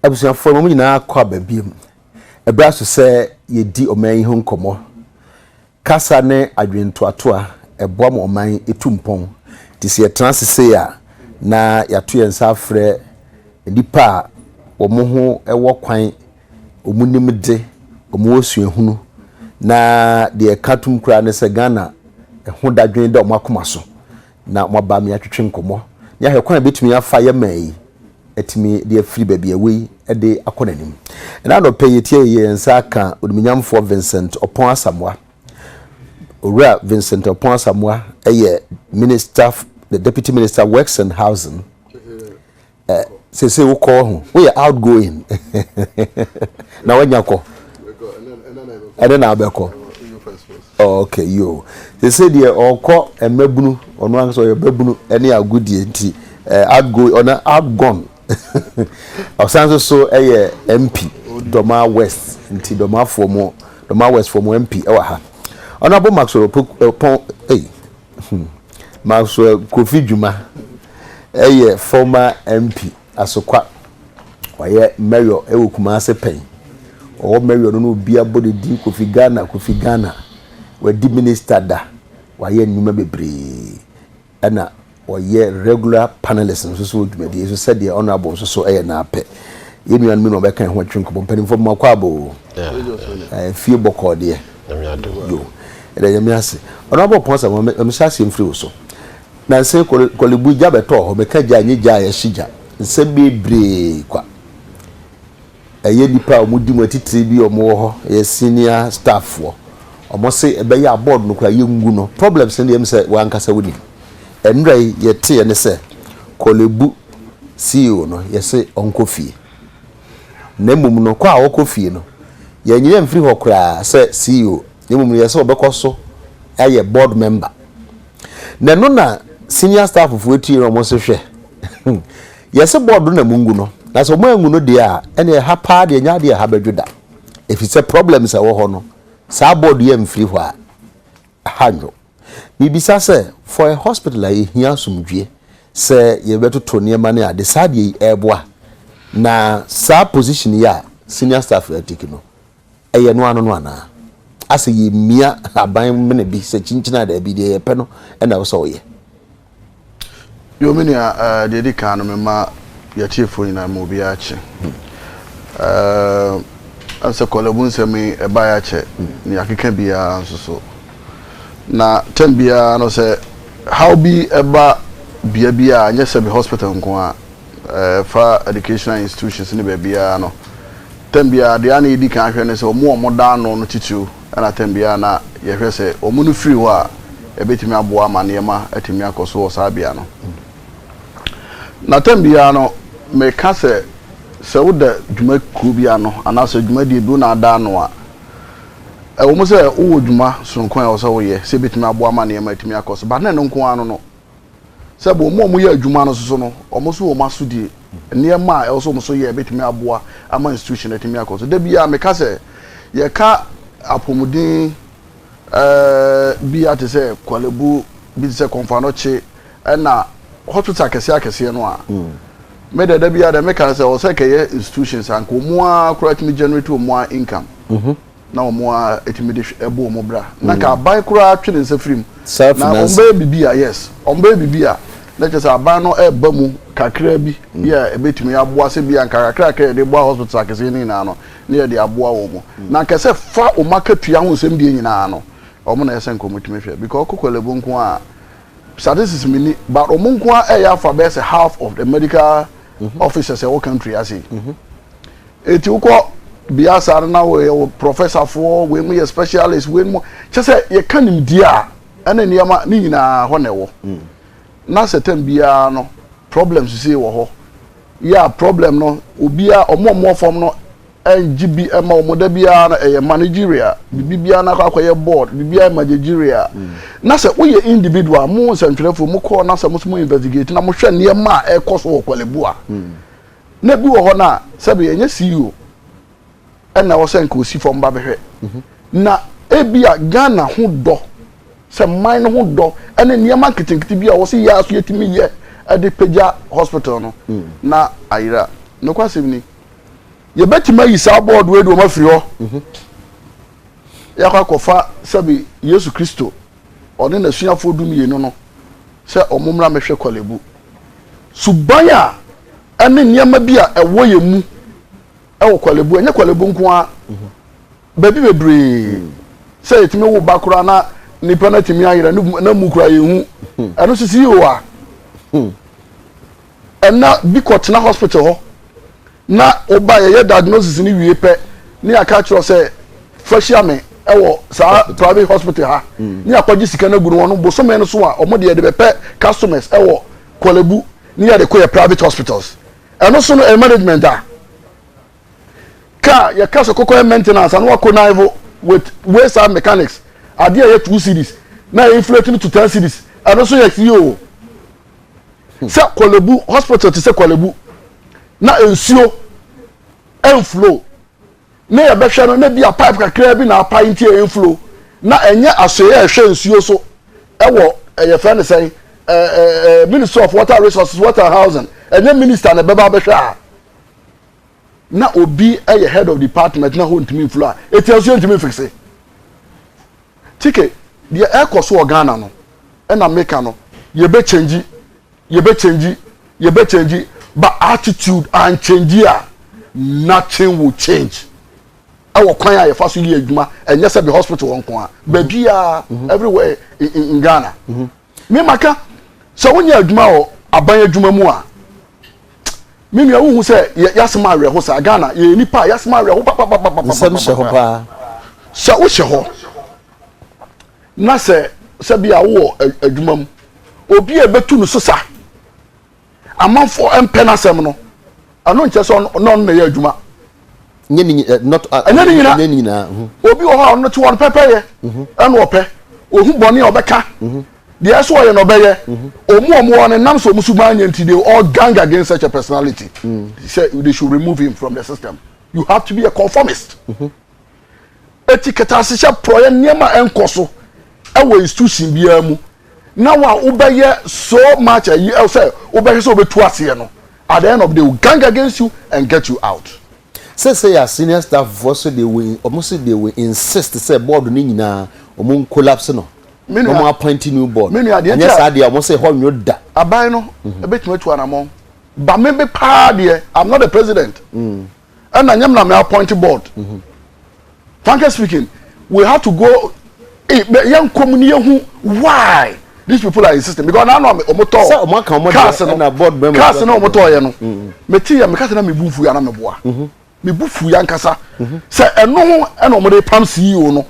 Abusuafoɔ, mo nyinaa kɔ aba biom. Ɛberɛ aso sɛ yɛdi ɔman yi ho nkɔmmɔ. Kasa ne adwentoatoa ɛboa ma ɔman ɛtu mpɔn. Nti sɛ yɛtena ase sei a, na yɛato yɛn nsa afrɛ nnipa a wɔn ho wɔ kwan, wɔn nim de, wɔn wɔ suahunu, na deɛ ɛka tom koraa ne sɛ Ghana ɛho dadwen da wɔn akoma so, na wɔaba ama yɛatwetwe nkɔmmɔ na yɛahwɛ kwan a yɛbɛtumi afa yɛn man yi atumi de afiri baabi a ɛwɔ yi de akɔ n'anim. Ɛna anɔpɛ yi yɛtie yɛ yɛn nsa aka Onimuonyamfoɔ Vincent Ɔpɔn Asamoah. Owura Vincent Ɔpɔn Asamoah yɛ Minister, the Deputy Minister Works and Housing. Sese wokɔ ho, woyɛ outgoing na wanya kɔ ɛne na abɛkɔ. Oh, okay, yo. Sese deɛ ɔkɔ mmabunu, ɔno ankasa ɔyɛ mmabunu ɛne agodie nti outgoing, ɔno outgone. Ɔsan nso so ɛyɛ MP Dɔma West, nti Dɔmafoɔ mo, Dɔma West foɔ mo MP ɛwɔ ha. Honorable Maxwell Pɔn, ɛy, Maxwell Kofi Dwuma ɛyɛ former MP Asokwa. Ɔyɛ mayor ɛwɔ Kumase pɛn. Ɔwɔ mayor no na obi abɔ ne din Kofi Ghana, Kofi Ghana. Wadi minister da, wayɛ nnwuma bebree, ɛna ɔyɛ regular panelist nso so wɔ dwumadie so sɛdeɛ honorable nso so ɛyɛ n'apɛ. Yɛn nuanom na ɔbɛka ɛho atwe nkɔmmɔ. Mpanimfoɔ, mo akɔ abo fie bɔkɔɔ deɛ yo, ɛdɛ Nyame ase. Honorable Pɔn sɛ wɔn hyɛ aseɛ mfiri wo so na nsɛn Korle Bu gya bɛtɔɔ hɔ. Mɛka gya nye gya a yɛhye gya nsɛm bebree kwa. Ɛyɛ nipa a wɔn di mu atitire bi a wɔn wɔ hɔ, ɛyɛ senior staff foɔ, wɔn se ɛbɛyɛ a board no kora yɛngu no. Problems no deɛ sɛ wɔn ankasa wɔnim. Nnura yi yɛteɛ ne sɛ Korle Bu CEO no, yɛse ɔnkɔ fie, na mmom no kɔ a ɔkɔ fie no, yɛnyina mfiri hɔ koraa sɛ CEO, na mmom no yɛsɛ ɔbɛkɔ so ayɛ board member. Na ɛno na senior staff foɔ etie na wɔn se hwɛ, yɛsɛ board no na mu ngu no, na sɛ wɔn angu no deɛ a, ɛna ɛha paa deɛ nyɛ adeɛ ɛha bɛdwo da, ɛfiri sɛ problems a ɛwɔ hɔ no, saa board yɛ mfiri hɔ a ɛha nwo. Biribisa sɛ for a hospital a yɛhia asomdwie sɛ yɛbɛtoto nneɛma ne ade saa deɛ yi ɛɛboa, na saa position yi a senior staff atiki no, ɛyɛ no ano no anaa asɛ yɛmia aban mene bi sɛ kyinkyini a daabi, deɛ yɛpɛ no ɛna ɛwɔ sɛ ɔyɛ? Yo, me nua, deɛ di kan no, mema yɛtiefoɔ nyinaa ma obiara kye. Sɛ Korle Bu nsɛm yi ɛbaeɛ akyɛ ne yɛakeka biara nso so, na tɛm biara no sɛ haw bi ɛba bea bi a, nyɛ sɛ bi hospital nko a, ɛfa educational institutions ne baabiara no, tɛm biara deɛ ana yɛdi kan ahwɛ ne sɛ ɔmo a ɔmo da ano no titiriw, ɛna tɛm biara na yɛhwɛ sɛ ɔmo no firi hɔ a, ɛbɛtumi aboa ama nneɛma atumi akɔ so wɔ saa bea no. Na tɛm biara no meka sɛ, sɛ woda dwumakuo bi ano anaasɛ dwumadie bi wo na ada ano a, ɛwɔ mu sɛ wowɔ dwuma sononko a ɛwɔ sɛ woyɛ sɛ ebɛtumi aboa ama nneɛma atumi akɔ so, but na ɛno nko ara no, sɛ bɔ ɔmo a ɔmo yɛ adwuma no soso no, ɔmo nso wɔ ɔmo asodie, nneɛma a ɛwɔ sɛ ɔmo so yɛ ebɛtumi aboa ama institution atumi akɔ so. Da biara meka sɛ yɛka apɔmuden bi a te sɛ Korle Bu bi, te sɛ Komfo Anokye ɛna hospital akɛseɛ akɛseɛ no a, me dɛ da biara dɛ meka sɛ ɔsɛ kɛyɛ institutions a nka ɔmo a koraa tumi generate ɔmo a income na ɔmo a etumi de ɛbɔ ɔmo bra, na nka aban koraa twe ne nsa firi mu na ɔmo bɛyɛ bibi a, yes, ɔmo bɛyɛ bibi a, na kyerɛ sɛ aban no ɛɛba mu kakra bi bi a ebetumi aboa sɛ bi a nka kakra kakra yɛde boa hospital akɛseɛ no nyinaa no ne yɛde aboa wɔn mu, na nka sɛ fa ɔmo akatua ho nsɛm deɛ nyinaa no, ɔmo na ɛsɛ nka ɔmo tumi hwɛ, because ɔkɔ Korle Bu nko a, statistics mi ni, but ɔmo nko a ɛyɛ afa bɛyɛ sɛ half of the medical officers ɛwɔ country ase. Eti wokɔ bea saa no na wɔyɛ wɔ professorfoɔ wei mu, yɛ specialist wei mu, kyɛ sɛ yɛka nimdeɛ a ɛne nneɛma ne nyinaa hɔ na ɛwɔ. Na sɛ tɛm biara no problems sisi wɔ hɔ yɛ a, problem no obiara ɔmo a ɔmo wɔ fam no ɛngye bi ɛma ɔmo. Da biara no ɛyɛ managerial, bibi biara no akɔ akɔyɛ board, bibi biara managerial. Na sɛ woyɛ individual, mo nsɛntwerɛfoɔ mo kɔɔ na sɛ mo so mo investigate na mo hwɛ nneɛma a ɛkɔ so wɔ Korle Bu a, na bi wɔ hɔ no a sɛbi ɛnyɛ CEO ɛna ɛwɔ sɛ nka osi fam ba bɛhwɛ, na ebi a Ghana ho dɔ, sɛ man no ho dɔ ɛne nneɛma nketenkete bi a wɔsi yɛ aso yɛtumi yɛ ɛde pagya hospital no na ayera. Nokwasɛm ni. Yɛbɛtumi ayi saa board wei de wɔn afiri hɔ. Yɛakɔ akɔfa sɛbi Yesu Kristo ɔne n'asuafoɔ 12 no sɛ wɔn mmra mmɛhwɛ Korle Bu. Suban a ɛne nneɛma bi a ɛwɔ yɛn mu ɛwɔ Korle Bu, ɛnyɛ Korle Bu nko ara, baabi bebree sɛ yɛtumi wo ba koraa na nipa no atumi ayera na mu koraa yɛhu ɛno sisi yi o a ɛna bi kɔtena hospital hɔ na woba yɛyɛ diagnosis no wie pɛ ne yɛaka kyerɛ sɛ fa hyia me ɛwɔ saa private hospital ha ne yɛakɔgye sika no agu no wɔn bosome no so a wɔn deɛ yɛde bɛpɛ customers ɛwɔ Korle Bu ne yɛde kɔ yɛ private hospitals. Ɛno so no ɛyɛ management a car yɛka sɛ kɔkɔ yɛ maintenance ano wakɔ naivo with wayside mechanics adeɛ a ɛyɛ 2 cedis na yɛ inflate no to 10 cedis. Ɛno so yɛ CEO sɛ Korle Bu hospital te sɛ Korle Bu na nsuo ɛnflow ne yɛbɛhwɛ no na bi a pipe kakra bi na apae nti ɛyɛ nflow na ɛnyɛ asoɛ a ɛhwɛ nsuo so ɛwɔ ɛyɛ fɛn ne sɛn ɛɛ ɛɛ Ministry of Water Resources, Water and Housing, ɛnyɛ minister na ɛbɛba abɛhwɛ a na obi ɛyɛ head of department na hɔ ntumi nflow a eti nsuo ntumi nfixe. Tike deɛ ɛkɔ so wɔ Ghana no ɛna meka no, yɛbɛ change, yɛbɛ change, yɛbɛ change, but attitude and change a nothing will change. Ɛwɔ kwan a yɛfa so yi adwuma, ɛnyɛ sɛ bi hospital wɔ nko a, baabiara, everywhere in Ghana. Me maka sɛ wonyɛ adwuma wɔ aban adwuma mu a, me nua, wohu sɛ yɛasɛm awerɛho saa. Ghana yɛyɛ nipa a yɛasɛm awerɛho papapapapa. Nsɛm hyɛ hɔ paa. Sɛ wohyɛ hɔ na sɛ bi a wowɔ adwuma mu, obi a ɛbɛtu no so sa amanfoɔ mpɛ n'asɛm no, ɛno nkyɛ sɛ ɔno na ɔno na ɛyɛ adwuma. Nyɛ ne not Ɛnyɛ ne nyinaa. Nyɛ ne nyinaa. Obi wɔ hɔ a ɔno te hɔ no pɛpɛyɛ ɛna ɔpɛ ohu bɔne a ɔbɛka deɛ ɛso ɔyɛ na ɔbɛyɛ ɔmu ɔmu wɔ ne nam sɛ ɔmu suban nyɛ nti they all gang against such a personality sɛ they should remove him from the system. You have to be a conformist. Eti kɛtɛasehyɛ, porɔyɛ, nneɛma a ɛnkɔ so ɛwɔ institution biara mu na wa wobɛyɛ so much ayi ɛ sɛ wobɛhwɛ sɛ wobɛtu aseɛ no, at the end of the day they will gang against you and get you out. Sɛ yɛ senior staff foɔ so they will, ɔmo so they will insist sɛ board no nyinaa ɔmo collapse no Me na nua- ɔmo appoint new board. Me nua, deɛ ɛnyɛ nti a- saa deɛ ɔmo sɛ hɔ nwo da. Aban no ebetumi atu anamɔ ba me bi paa deɛ, I'm not the president ɛna nyɛ na me appoint board. Frankly speaking, we have to go eh yɛn kɔm ni yɛn hu why these people are insisting, because nanu ɔmo tɔ Sɛ ɔmo aka ɔmo deɛ, cars no ɛna board members cars no ɔmo tɔ yɛ no, me ti yɛ me kasa na me bu fu ya na me boa me bu fu ya nkasa sɛ ɛno ho ɛna ɔmo de pam CEO no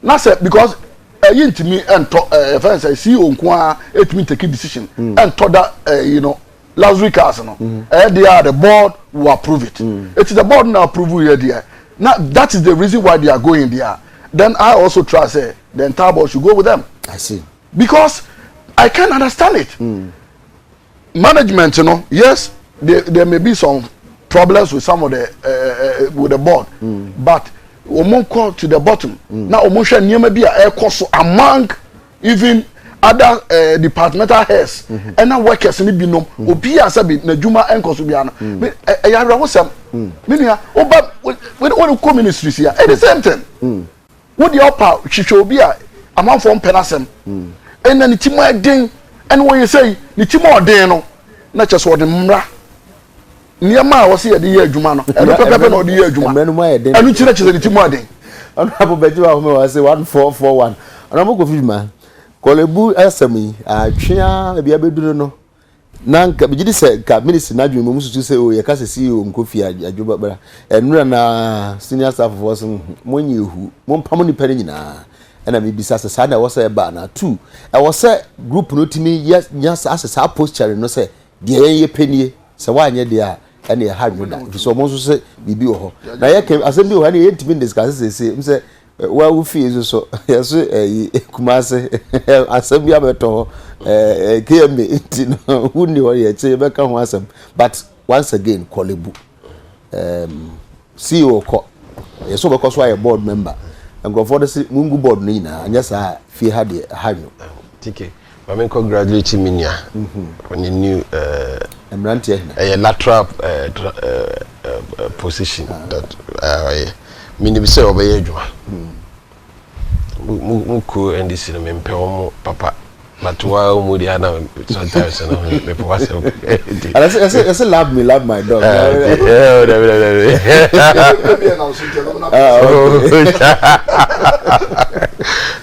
na sɛ because ɛyi ntumi ɛntɔ ɛɛ fɛn sɛ CEO nko ara etumi take decision ɛntɔ da ɛyi no luxury cars no ɛyɛ deɛ a the board will approve it. It is the board na approve yɛ deɛ na that is the reason why they are going there. Then I also try say the entire board should go with them. I see. Because I can't understand it. Management, yes, there may be some problems with some of the with the board, but wɔn kɔ to the bottom na wɔn hwɛ nneɛma bi a ɛkɔ so among even other departmental heads ɛna workers ni binom, obi a sɛbi n'adwuma ɛnkɔ so bia no ɛyɛ awerɛhosɛm. Me nua, woba wɔde kɔ ministries a, ɛyɛ the same thing. Wo deɛ ɔpa hwehwɛ obi a amanfoɔ mpɛ n'asɛm ɛna ne ti mu ɛden ɛna wɔyɛ sɛyi ne ti mu ɔden no na kyerɛ sɛ ɔde mmra nneɛma a wɔsi yɛde yɛ adwuma no ɛno pɛpɛpɛ na ɔde yɛ adwuma. Mmerɛ no mu ayɛ den. Ɛno kyerɛ kyerɛ ne ti mu ɔden. Honorable Bɛgye wa ahome wa sɛ 1441. Honorable Kofi Dwuma, Korle Bu asɛm yi atwea baabi abɛduru no na nka megye di sɛ nka ministry n'adwene mu susu sɛ o yɛka sɛ CEO nkɔ fie adwo bra ɛnura na senior staff foɔ so monyɛ ehu mompam nipa no nyinaa. Ɛna mebisa sɛ saa na ɛwɔ sɛ ɛba ana two ɛwɔ sɛ group no tumi yɛ nya saa sɛ saa posture no sɛ deɛ yɛn yɛ pɛ nie, sɛ woanyɛ deɛ a ɛne ɛha nwo da, ɛfiri sɛ ɔmo nso sɛ biribi wɔ hɔ na yɛka asɛm bi wɔ hɔ ɛne yɛntumi ndiscuss seesei m sɛ wa wo fie nso so yɛso ɛyi Kumase asɛm bi abɛtɔ hɔ ɛɛ KMA nti no wunni hɔ yɛkyɛ yɛbɛka ho asɛm. But once again, Korle Bu CEO kɔ yɛsɛ ɔbɛkɔ so ayɛ board member. Nkurɔfoɔ de sɛ mungu board no nyinaa nyɛ saa fie ha deɛ ha nwo. TK, maame congratulate me nua on the new mmeranteɛ hena. Ɛyɛ lateral position that ɔyɛ menim sɛ ɔbɛyɛ adwuma. Mu kuo NDC no, mempɛ wɔn papa, but wa mu deɛ ana sometimes no mepɛ wasɛm. Ɛsɛ ɛsɛ ɛsɛ love me, love my dog. Dabi, dabi, dabi. Ebi ɛna nso nkyɛn na Ah, okay.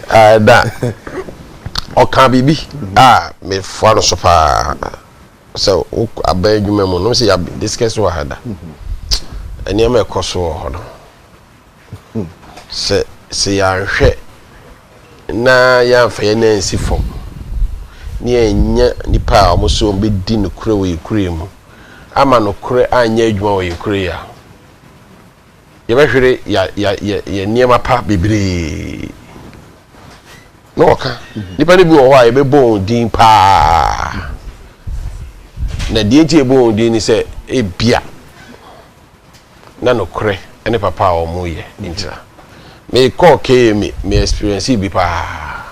Ah, na ɔka biribi a mefoa no so paa sɛ wo aban adwuma mu no sɛ yɛ discuss wɔ ha da, nneɛma ɛkɔ so wɔ hɔ no, sɛ yɛanhwɛ na yɛamfa yɛn nan nsi fam ne yɛnya nipa a wɔn so wɔn bɛdi nokorɛ wɔ yɛ kuro mu ama nokorɛ anyɛ adwuma wɔ yɛ kuro yi a, yɛbɛhwere yɛ yɛ yɛ yɛ nneɛma pa bebree. Na ɔka nipa no bi wɔ hɔ a yɛbɛbɔ wɔn din paa, na deɛ nti yɛbɔ wɔn din ni sɛ ebia na nokorɛ ne papa a wɔn yɛ ntina. Mekɔɔ KMA, me experience bi paa.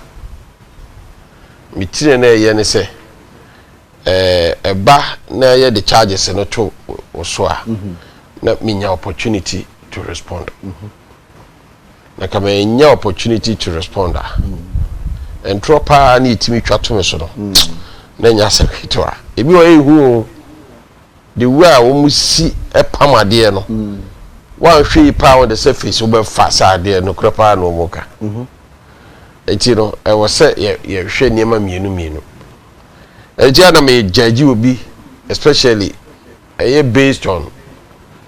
Me tiri na ɛyɛ ne sɛ ɛba na yɛde charges no to wo so a, na menya opportunity to respond. Na ka manya opportunity to respond a, ntorɔ paa ne yɛtumi twa to me so no, na nya asɛm ketewa. Ebi wɔ ɛhu o, the way a wɔn si pam adeɛ no, wɔanhwɛ yi paa, wɔde sɛ face wobɛfa sɛ adeɛ nokorɛ paa na wɔn ka. Eti no ɛwɔ sɛ yɛ yɛhwɛ nneɛma mmienu mmienu. Eti a na mɛ judge obi, especially ɛyɛ based on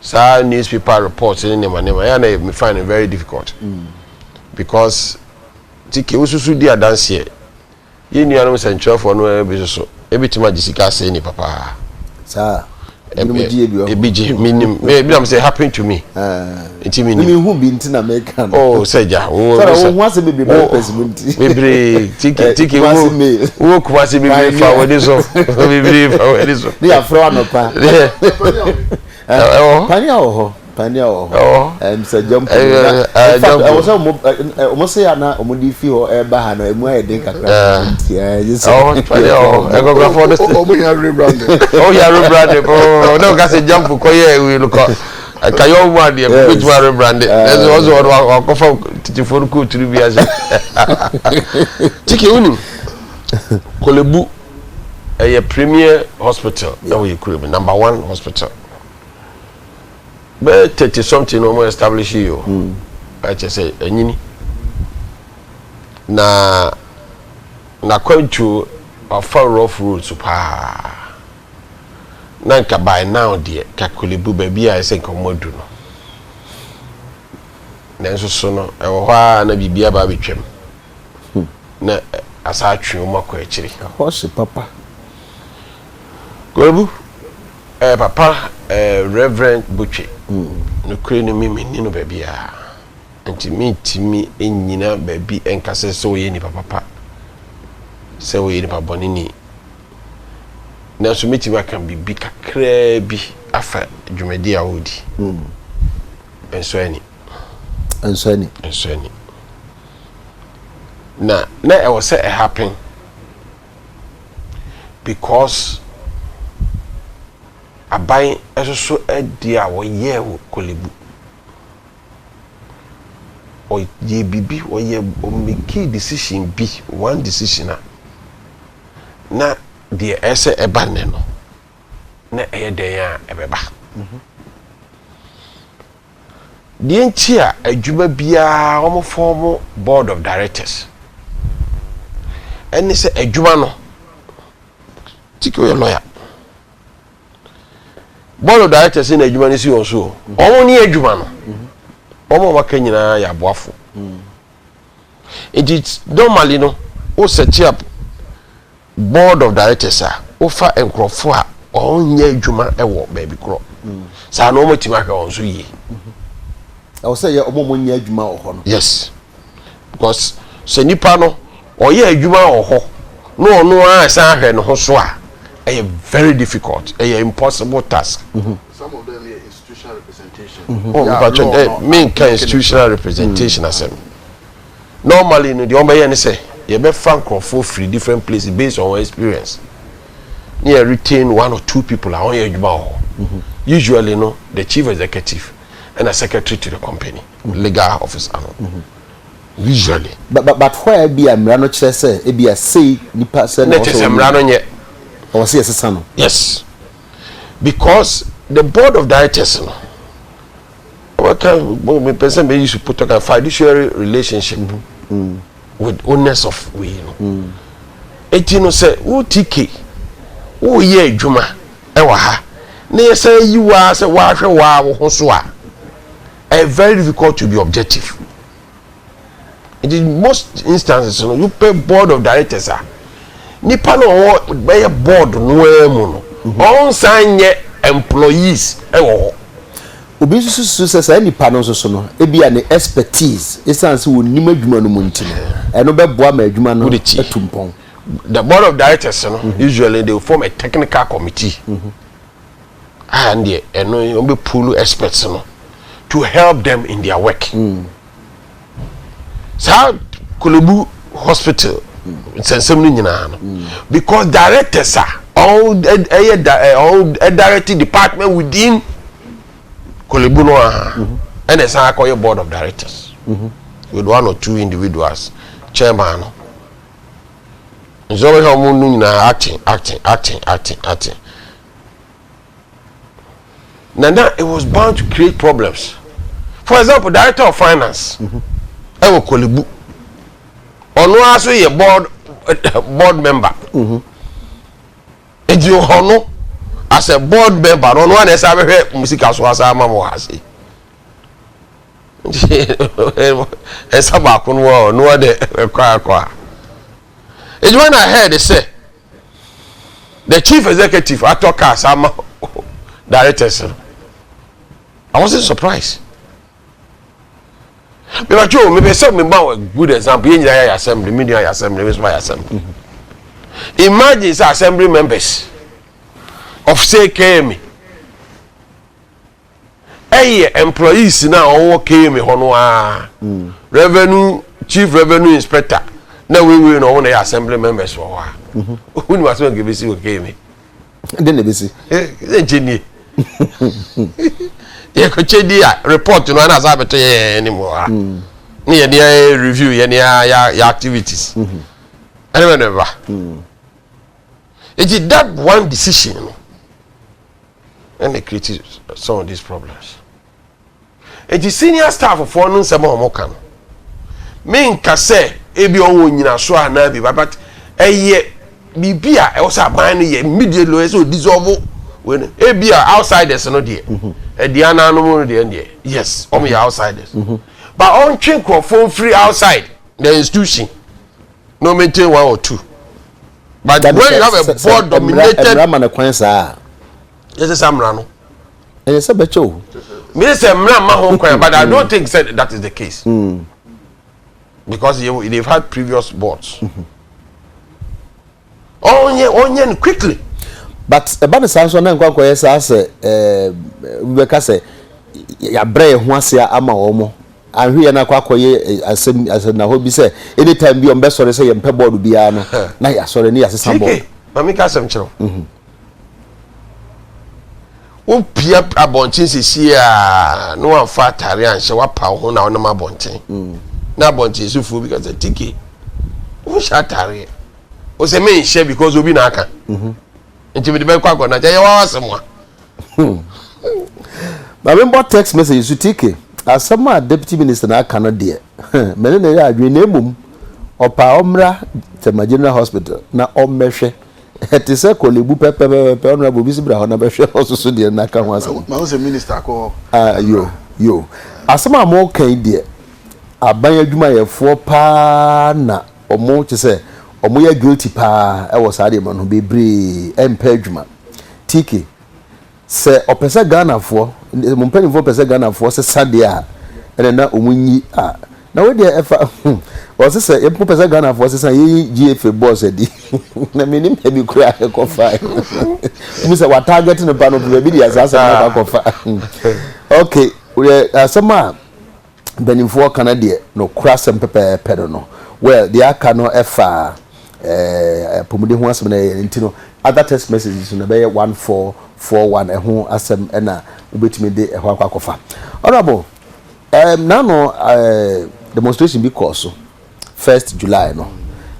saa newspaper reports ne nneɛma nneɛma, ɛyɛ na me find it very difficult because ti ke wosusu di adanseɛ, yɛn nuanom nsɛntwerɛfoɔ no bi soso ebi tumi agye sika asɛe nipa paa. Saa, ebinom gye ebi wɔ hɔ. Ebi gye, minim, ebi nam sɛ happen to me nti minim. Mi hu bi nti na meka no. Oh, sɛ gya wo sɛ wo ho asɛm bebree ba pɛs mu nti. Bebree, tiki tiki wo. Kumasi Mail. Wo Kumasi bebree fa w'ani so, bebree fa w'ani so. Ne yɛafrɛ wo anɔpa. Ɛwɔ hɔ. Pania wɔ hɔ, pania wɔ hɔ. Ɛwɔ hɔ. Sɛ jump na in fact ɛwɔ sɛ ɔmo se ya na ɔmo de fi hɔ ɛba ha no, emu ayɛ den kakra nti ɛɛ sɛ Ɛwɔ hɔ, pania wɔ hɔ, ɛkɔkɔfoɔ no. Ɔmo yɛ rebranding. Ɔmo yɛ rebranding pɔpɔpɔ na ɔka sɛ jump kɔyɛ ewi no kɔ kayɔ mu adeɛ kò bɛtumi rebranding, ɛsɛ ɔsɛ ɔno wakɔfa titifoɔ no kóòtù no bi ahyɛ. Tiki wunim Korle Bu ɛyɛ premier hospital ɛwɔ yɛ kuro mu, number one hospital. Bɛyɛ 30 something na wɔn establish yi o, ɛkyɛ sɛ ɛnyini na n'akwantuo wafa rough roads paa, na nka by now deɛ ka Korle Bu baabi a ɛsɛ nka wɔn adu no, nanso so no ɛwɔ hɔ a na biribi aba abɛtwam na asa atwe wɔn akɔ akyiri. Ɛhɔ hye papa. Korle Bu papa Reverend Botwe, nokure no mi menni no baabiara nti mentumi nyina baabi nka sɛ ɔyɛ nipa papa, sɛ ɔyɛ nipa bɔne ni, nanso mɛtumi aka biribi kakraa bi afa dwumadi a ɔredi. Nso ani. Nso ani. Nso ani na ɛwɔ sɛ ɛhappen because aban ɛsoso ɛdeɛ a wɔyɛɛ wɔ Korle Bu, ɔyɛ biribi, ɔyɛ ɔmake decision bi, one decision a na deɛ ɛsɛ ɛba nnɛ no na ɛyɛ dɛn a ɛbɛba. Deɛ nti a adwuma biara wɔn form board of directors ɛne sɛ adwuma no, tiki oyɛ lawyer, board of directors na adwuma no si wɔn so o. Wɔn ne adwuma no, wɔn a wɔaka nyinaa yɛ aboafo. Nti normally no, o set up board of directors a, wofa nkurɔfoɔ a wɔnyɛ adwuma wɔ baabi korɔ saa na wɔn atumi ahwɛ wɔn so yie. Ɛwɔ sɛ yɛ ɔmo a ɔmo nyɛ adwuma wɔ hɔ no. Yes, because sɛ nipa no ɔyɛ adwuma wɔ hɔ na ɔno ara san ahwɛ ne ho so a, ɛyɛ very difficult, ɛyɛ impossible task. Some of them yɛ institutional representation. Oh, mpatwɛ dɛ menka institutional representation asɛm. Normally no, deɛ wɔbɛyɛ ne sɛ yɛbɛfa nkurɔfoɔ firi different places based on our experience ne yɛ retain one or two people a wɔyɛ adwuma wɔ hɔ. Usually no, the chief executive ɛna secretary to the company, legal officer no usually. But where bi a mmara no kyerɛ sɛ ebi a sei nipa sɛ na kyerɛ sɛ mmara no nyɛ. Ɔwɔ sɛ yɛsesa no. Yes, because the board of directors no, wɔka mepɛ sɛ mɛyi so put a fiduciary relationship with owners of wei no. Eti no sɛ wo TK woyɛ adwuma ɛwɔ ha na yɛsɛ yi waa sɛ wahwɛ waa wo ho so a, ɛyɛ very difficult to be objective. In most instances no, you pay board of directors a, nipa no ɔwɔ bɛyɛ board noa mu no, ɔnsan nyɛ employees ɛwɔ hɔ. Obi nso susu sɛ saa nipa no nso so no, ebi a ne expertise, esan sɛ wɔnim adwuma no mu nti no, ɛno bɛboa ma adwuma no Wode tie. atu mpɔn. The board of directors no, usually they will form a technical committee a deɛ ɛno wɔn bɛ pull experts no to help them in their work. Saa Korle Bu Hospital nsɛnsɛm no nyinaa no, because directors a ɔn ɛyɛ da ɛ ɔn ɛ department within Korle Bu no a, ɛna ɛsan akɔyɛ board of directors with one or two individuals, chairman no nso ɔbɛhwɛ ɔmo no nyinaa acting, acting, acting, acting, acting na it was bound to create problems. For example, director of finance ɛwɔ Korle Bu, ɔno ara so yɛ board member. Eti ɔno as a board member no, ɔno ara na ɛsɛ abɛhwɛ mo sika so asa ama mo wɔ ha se nti ɛsa baako no wɔ ɔno ara de ɛkɔ akɔ a. Eti when I heard say the chief executive atɔ cars ama directors no, I wasn't surprised. Mepatwo, mepɛ sɛ mema wo a good example. Yɛn nyinaa yɛ assembly, me nua yɛ assembly, me nso yɛ assembly. Imagine sɛ assembly members of, say, KMA ɛyɛ employees na ɔwɔ KMA hɔ no ara, revenue chief, revenue inspector na weiwei na ɔwɔ na yɛ assembly members wɔ hɔ a, wonim asɛm a nka ɛbɛsi wɔ KMA? De na ebesi. Ɛ nkyɛn nie yɛkɔkyɛ di a, report no ana asa abɛtɔ yɛ anim wɔ ha ne yɛde yɛ review yɛde yɛ activities ɛne bɛ ne ba. Eti that one decision no ɛna create some of these problems. Eti senior staff foɔ no, nsɛm a wɔn ka no, menka sɛ ebi ɔwɔ nyinaso anaa bi, but ɛyɛ biribi a ɛwɔ sɛ aban no yɛ immediately. Ɔyɛ sɛ o dissolve wei no. Ebi a outsiders no deɛ, ɛdi ananom no deɛ, yes, wɔn yɛ outsiders, but ɔntwe nkurɔfoɔ mfiri outside the institution no, maintain one or two. But when you have a board dominated mmara ma ne kwan saa? Yɛ sɛ mmara no. Ɛyɛ sɛ bɛkyɛ o. Mi sɛ mmara ma ho kwan, but I don't think say that is the case because they've had previous boards. Ɔnyɛ no quickly. But ɛba ne saa nso na nkɔ akɔyɛ saa sɛ bɛka sɛ yɛabrɛ yɛn ho ase ama wɔn mo ahwe yɛn akɔ akɔyɛ asɛm asɛm bi sɛ anytime bi wɔn bɛsɔre sɛ yɛn mpɛ board biara no, na yɛasɔre ne yɛasesa board. Maame, ka asɛm kyerɛw. Wopia abɔnten sisi a na wamfa atare anhyɛ, wapa wo ho na wonam abɔnten na abɔnten sofoɔ bi ka sɛ, "Tike, wonhyɛ atareɛ." Wo sɛ, "Menhyɛ because obi na aka nti mede bɛkɔ akɔ na kyɛ yɛ wawa asɛm a." Maame, mbɔ text message so. TK, asɛm a deputy minister na aka no deɛ, mene na ɛyɛ adwene, na emom ɔpa ɔmmra Tema General Hospital na ɔmmɛhwɛ. Ɛte sɛ Korle Bu pɛpɛpɛpɛ. Ɔno obi si bra hɔ na bɛhwɛ hɔ soso deɛ n'aka ho asɛm. Ma wo sɛ minister akɔ hɔ. Ah, yo yo, asɛm a mo kan deɛ, aban adwumayɛfoɔ paa na ɔmo kyɛ sɛ ɔmo yɛ guilty paa ɛwɔ saa deɛ no bebree. Ɛmpɛ adwuma. TK, sɛ ɔpɛ sɛ Ghanafoɔ mo mpanimfoɔ pɛ sɛ Ghanafoɔ sesa deɛ a, ɛna na ɔmo nyi a na wo deɛ ɛfa ɔsɛ sɛ yɛmpo pɛ sɛ Ghanafoɔ sesa, yɛyi GFA boss adi na menim baabi kura ɛkɔfa mu sɛ wa target no pa no baabi de asa asɛm no akɔfa. Okay, asɛm a mpanimfoɔ ka no deɛ, nokora asɛm pɛpɛɛpɛ no, well, deɛ aka no ɛfa apɔmuden ho asɛm no ɛyɛ nti no. Other text messages no ɛbɛyɛ 1441. Ɛho asɛm ɛna wobɛtumi de ɛhɔ akɔ akɔfa. Honourable, nano demonstration bi kɔɔ so 1st July no,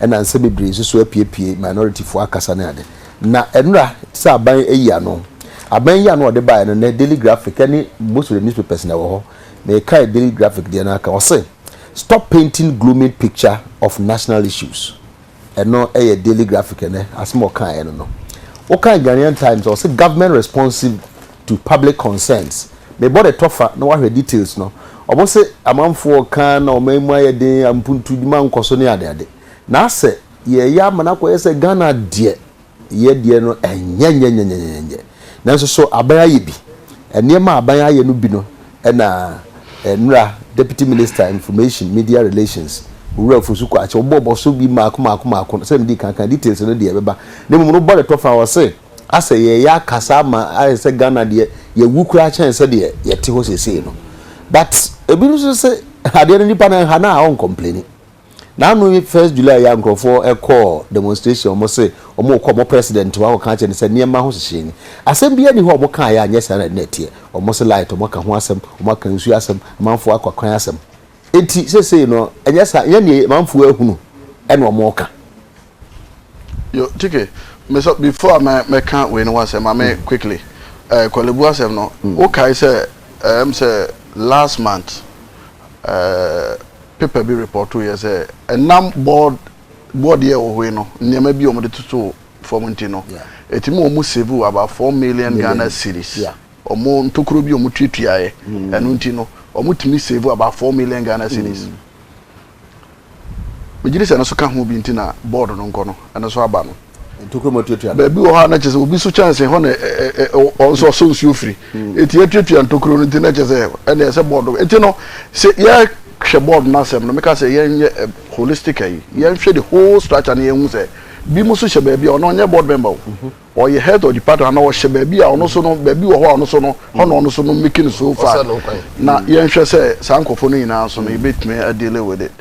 ɛna nsɛm bebree nso so apiepie, minority foɔ akasa ne ade. Na ɛnura sɛ aban ayi ano, aban yi ano ɔde baeɛ no, na Daily Graphic ɛne most of the newspapers na ɛwɔ hɔ. Na ɛka Daily Graphic deɛ no aka, ɔsɛ "Stop painting gloomy picture of national issues." Ɛno ɛyɛ Daily Graphic. Ɛnɛ asɛm a ɔkaeɛ no, ɔka Ghanaian Times, ɔsɛ "Government responsive to public concerns." Mebɔ de tɔfa na wahwɛ details no. Ɔmo sɛ amanfoɔ kan na ɔmo mu ayɛ den, mpuntu dwuma nkɔ so ne adeade, na asɛ yɛyɛ ama no akɔyɛ sɛ Ghana deɛ, yɛ deɛ no ɛnyɛ nyɛ nyɛ nyɛ nyɛ. Nanso so aban ayɛ bi, nneɛma a aban ayɛ no bi no, ɛna nnura Deputy Minister, Information, Media Relations, Owura Ofosu Kwakye, ɔbɔ ɔbɔ so bi maako maako maako sɛ medi kankan. Details no deɛ ɛbɛba na mmom no bɔ de tɔfa wɔ se asɛ yɛyɛ akasa ama ayɛ sɛ Ghana deɛ, yɛwu koraa kyɛn sɛ deɛ yɛte hɔ seesei no. But ebi nso sɛ adeɛ no, nipa no nha na a ɔncomplaini. N'ano 1st July yɛ, nkurɔfoɔ ɛkɔɔ demonstration. Wɔn sɛ wɔn kɔ wɔn president hɔ akɔka kyerɛ no sɛ nneɛma ho hyehyɛ ni. Asɛm bi ani hɔ a wɔn kaa yɛ anyɛ saa na ɛteɛ. Wɔn sɛ light, wɔn aka ho asɛm, wɔn aka nsuo asɛm, amanfoɔ akɔ kwan asɛm. Eti seesei no ɛnyɛ saa, ɛnyɛ nea amanfoɔ ahunu ɛna wɔn ka. Yo, Tike, me so before me mɛka wei no ho asɛm, ma me quickly Korle Bu asɛm no, wokae sɛ sɛ last month paper bi report yɛ sɛ ɛnam board yɛ wɔ hɔ yi no, nneɛma bi a wɔde toto fam nti no, ɛtumi wɔn save about 4 million Ghana cedis. Wɔn ntokuro bi a wɔn tuatuaeɛ ɛno nti no, wɔn tumi save about 4 million Ghana cedis. Megye sɛ ɛno so ka ho bi nti na board no nkɔ no, ɛno so aba no. Ntokuro mu tuatua. Baabi wɔ hɔ a na kyerɛ sɛ obi so kyɛnse hɔ na ɔn nso ɔsɔ nsuo firi, eti yɛtuatua ntokuro no nti na kyerɛ sɛ ɛna ɛsɛ board nti no, sɛ yɛhwɛ board no asɛm no, meka sɛ yɛnyɛ holistic ayi, yɛnhwɛ the whole structure no, yɛnhu sɛ bi mu nso hyɛ baabi a ɔno ɔnyɛ board member o, ɔyɛ head of department ana ɔhyɛ baabi a ɔno so no, baabi wɔ hɔ a ɔno so no hɔ na ɔno so no making so far. Na yɛnhwɛ sɛ saa nkɔfo no nyinaa so no, yɛbɛtumi adeal with it.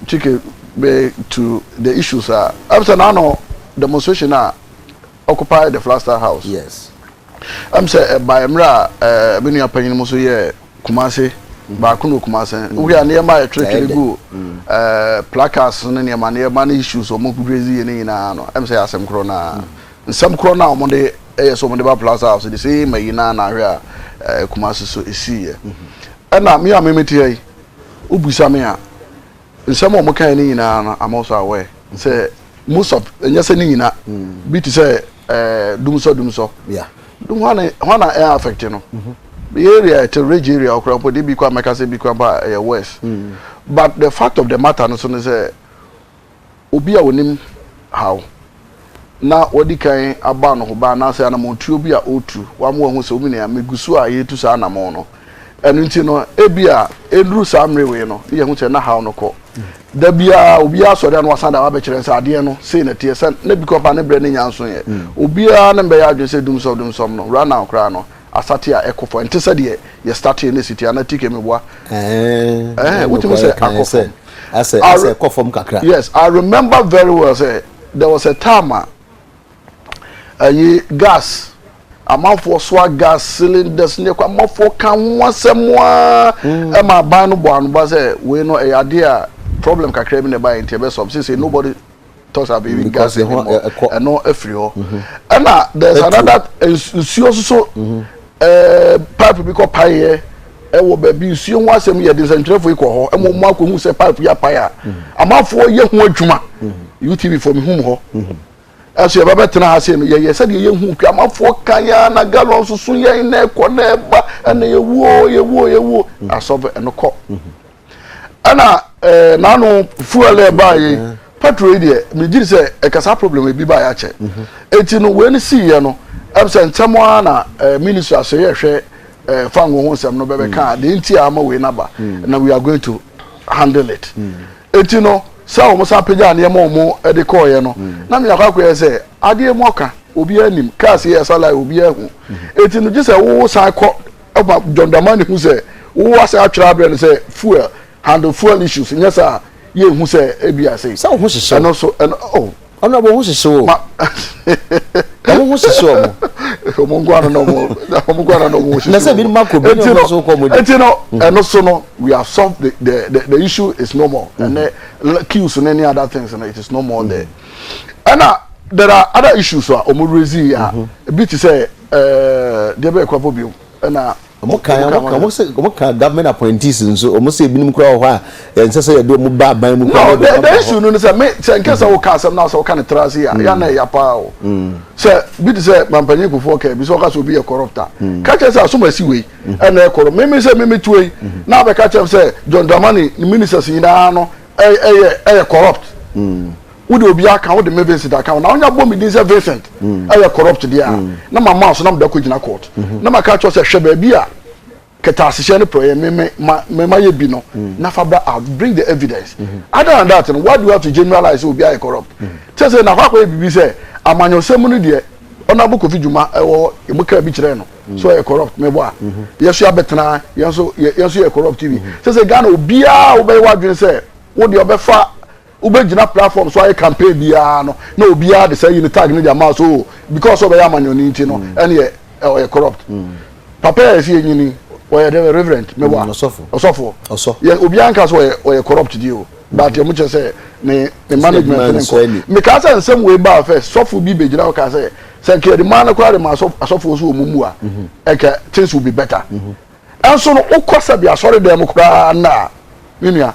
Chike, be to the issues a ɛm sɛ n'ano demonstration a Occupy the Flagstaff House. Ɛm sɛ ɛba mmerɛ a me nua panyin mu nso yɛ Kumase baako no, Kumase wohwɛ a, nneɛma a yɛtwerɛtwerɛ gu placards ne nneɛma ne issues ɔmo raise yɛ ne nyinaa no, ɛm sɛ yɛ asɛm korɔ naa, nsɛm korɔ naa ɔmo de ɛyɛ sɛ ɔmo de ba Flagstaff House de sɛ ma yi naa na ahwɛ a Kumase so esi yɛ. Ɛna me a me te ha yi, wobusa me a, nsɛm a ɔmo kan ne nyinaa no, I'm also aware sɛ most of, ɛnyɛ sɛ ne nyinaa bi te sɛ dumsɔ dumsɔ dum hɔ na hɔ na ɛyɛ affect no area, ɛte ridge area ɔkora mpo de bi kɔ amɛka sɛ bi kɔ mpo a ɛyɛ worse. But the fact of the matter no so ne sɛ obi a onim how na wɔdi kan aba no ho ba anaasɛ anammɔntuo bi a ɔretu wama wɔn ho sɛ omi nea megu so a yɛtu saa anammɔn no, ɛno nti no ebi a eduru saa mmere wei no ne yɛn ho sɛ na haw no kɔ da biara. Obiara sɔre a na wasan da wabɛkyerɛ sɛ adeɛ no sei na teɛ sɛ ne bi kɔpa ne brɛ ne nya nso yɛ obiara ne mbɛyɛ adwene sɛ dumsɔm dumsɔm no right now koraa no asate a ɛkɔ fam, nte sɛ deɛ yɛ start ne si tia na tike mi boa. Ɛɛ, wotumi sɛ akɔ fam. Asɛ ɛkɔ fam kakra. Yes, I remember very well sɛ there was a time a ɛyi gas, amanfoɔ soa gas cylinders ne kɔ, amanfoɔ ka ho asɛm a ɛma aban no bɔ anoba sɛ wei no ɛyɛ adeɛ a problem kakra bi na ɛba yɛn nti ɛbɛ sɛ nobody talks about even gas anymore. Ɛno afiri hɔ. Ɛna there's another nsuo soso pipe bi kɔ paeɛ ɛwɔ baabi. Nsuo ho asɛm yɛ de nsɛntwerɛfoɔ yi kɔ hɔ ɛma ɔmo akɔhu sɛ pipe yi apae a amanfoɔ yɛ ho adwuma. UTV fɔ mi hum hɔ ɛso yɛ bɛbɛ ha se no, yɛyɛ sɛdeɛ yɛhu twa amanfoɔ kan ya na gallon soso yɛn na ɛkɔ na ɛba ɛna yɛwuo yɛwuo yɛwuo asɔfo ɛno kɔ. Ɛna n'ano fuel ɛbaa yi, petrol yi deɛ, megye sɛ ɛkasa problem ebi baa yɛ akyɛ. Eti no wei no sii yɛ no, ɛm sɛ ntɛm ara na ministry aso yɛ hwɛ fango ho nsɛm no bɛbɛ kaa deɛ nti a ama wei naba na we are going to handle it. Eti no sɛ wɔn san apagya nneɛma wɔn de kɔɔyɛ no, na mi akɔ akɔyɛ sɛ adeɛ mu ɔka obiara nim cars yɛ ɛsa line obiara hu. Eti no gye sɛ wo san kɔ ɛma John Dramani hu sɛ wo asan atwerɛ abrɛ no sɛ fuel, handle fuel issues, nyɛ sɛ yɛ hu sɛ ebi ase. Sɛ wo ho hyehyɛ. Ɛno so ɛno oh. Ɔno ɔbɔ ho hyehye wo. Ɔmo ho hyehye ɔmo. Ɔmo nko ara na ɔmo ɔmo nko ara na ɔmo ho hyehye. Na sɛ ebinom akɔ bi na ɔmo nso kɔ ɔmo di. Eti no ɛno so no we have solved the issue is no more. Ɛnɛ queues ne any other things no, it is no more there. Ɛna there are other issues a ɔmo raise yi a ebi te sɛ deɛ bɛyɛ kora po bio ɛna. Wɔn ka wɔn ka wɔn sɛ wɔn ka government appointees nso, wɔn sɛ ebinom koraa wɔ hɔ a ɛnsɛ sɛ yɛde wɔn ba aban mu koraa. No, the issue no sɛ me sɛ nkɛ sɛ woka asɛm na sɛ woka ne tra ase a yɛ na ɛya paa o. Sɛ bi te sɛ mampanyin Kufuor ka bi sɛ ɔka sɛ obi yɛ corrupt a, ka kyerɛ sɛ asom asi wei ɛna ɛyɛ corrupt. Meme sɛ meme tuo yi na abɛka kyerɛ sɛ John Dramani ne ministers nyinaa no ɛyɛ ɛyɛ corrupt. Wode obi aka, wode me Vincent aka, na wonya bɔ me din sɛ Vincent ɛyɛ corrupt deɛ a, na mama so na mede akɔgyina court na maka kyerɛ sɛ hwɛ baabi a kɛtɛasehyɛ ne prɔyɛ me me ma me ma yɛ bi no na fa bra out, bring the evidence. Other than that no, why do you have to generalize sɛ obi ayɛ corrupt? Kyɛ sɛ na akɔ akɔyɛ biribi sɛ amanyɔsɛm mu no deɛ, Honourable Kofi Dwuma ɛwɔ hɔ, emu kaa bi kyerɛ no so ɔyɛ corrupt, mebɔ a yɛ so yɛabɛtena yɛn so yɛn so yɛ corrupt bi kyɛ sɛ Ghana obiara wobɛyɛ w'adwene sɛ wo deɛ ɔbɛfa wobɛgyina platform so ayɛ campaign biara no na obiara de saa yi no tag no de ama so because ɔbɛyɛ amanyɔni nti no ɛne ɔyɛ corrupt. Papa yɛ sɛ yɛnyini ɔyɛ dɛ reverend mebɔ a ɔsɔfo yɛ obiara nka sɛ ɔyɛ corrupt di o, but ɛmo kyerɛ sɛ ne management ne nkɔ. Mekaa sɛ nsɛm wei baa first, sɔfo bi bɛgyina hɔ kaa sɛ sɛ nka yɛde maa no koraa de ma asɔfoɔ so wɔ mu mu a, ɛnka things will be better. Ɛnso no wokɔ sɛbi asɔre dan mu koraa na me nua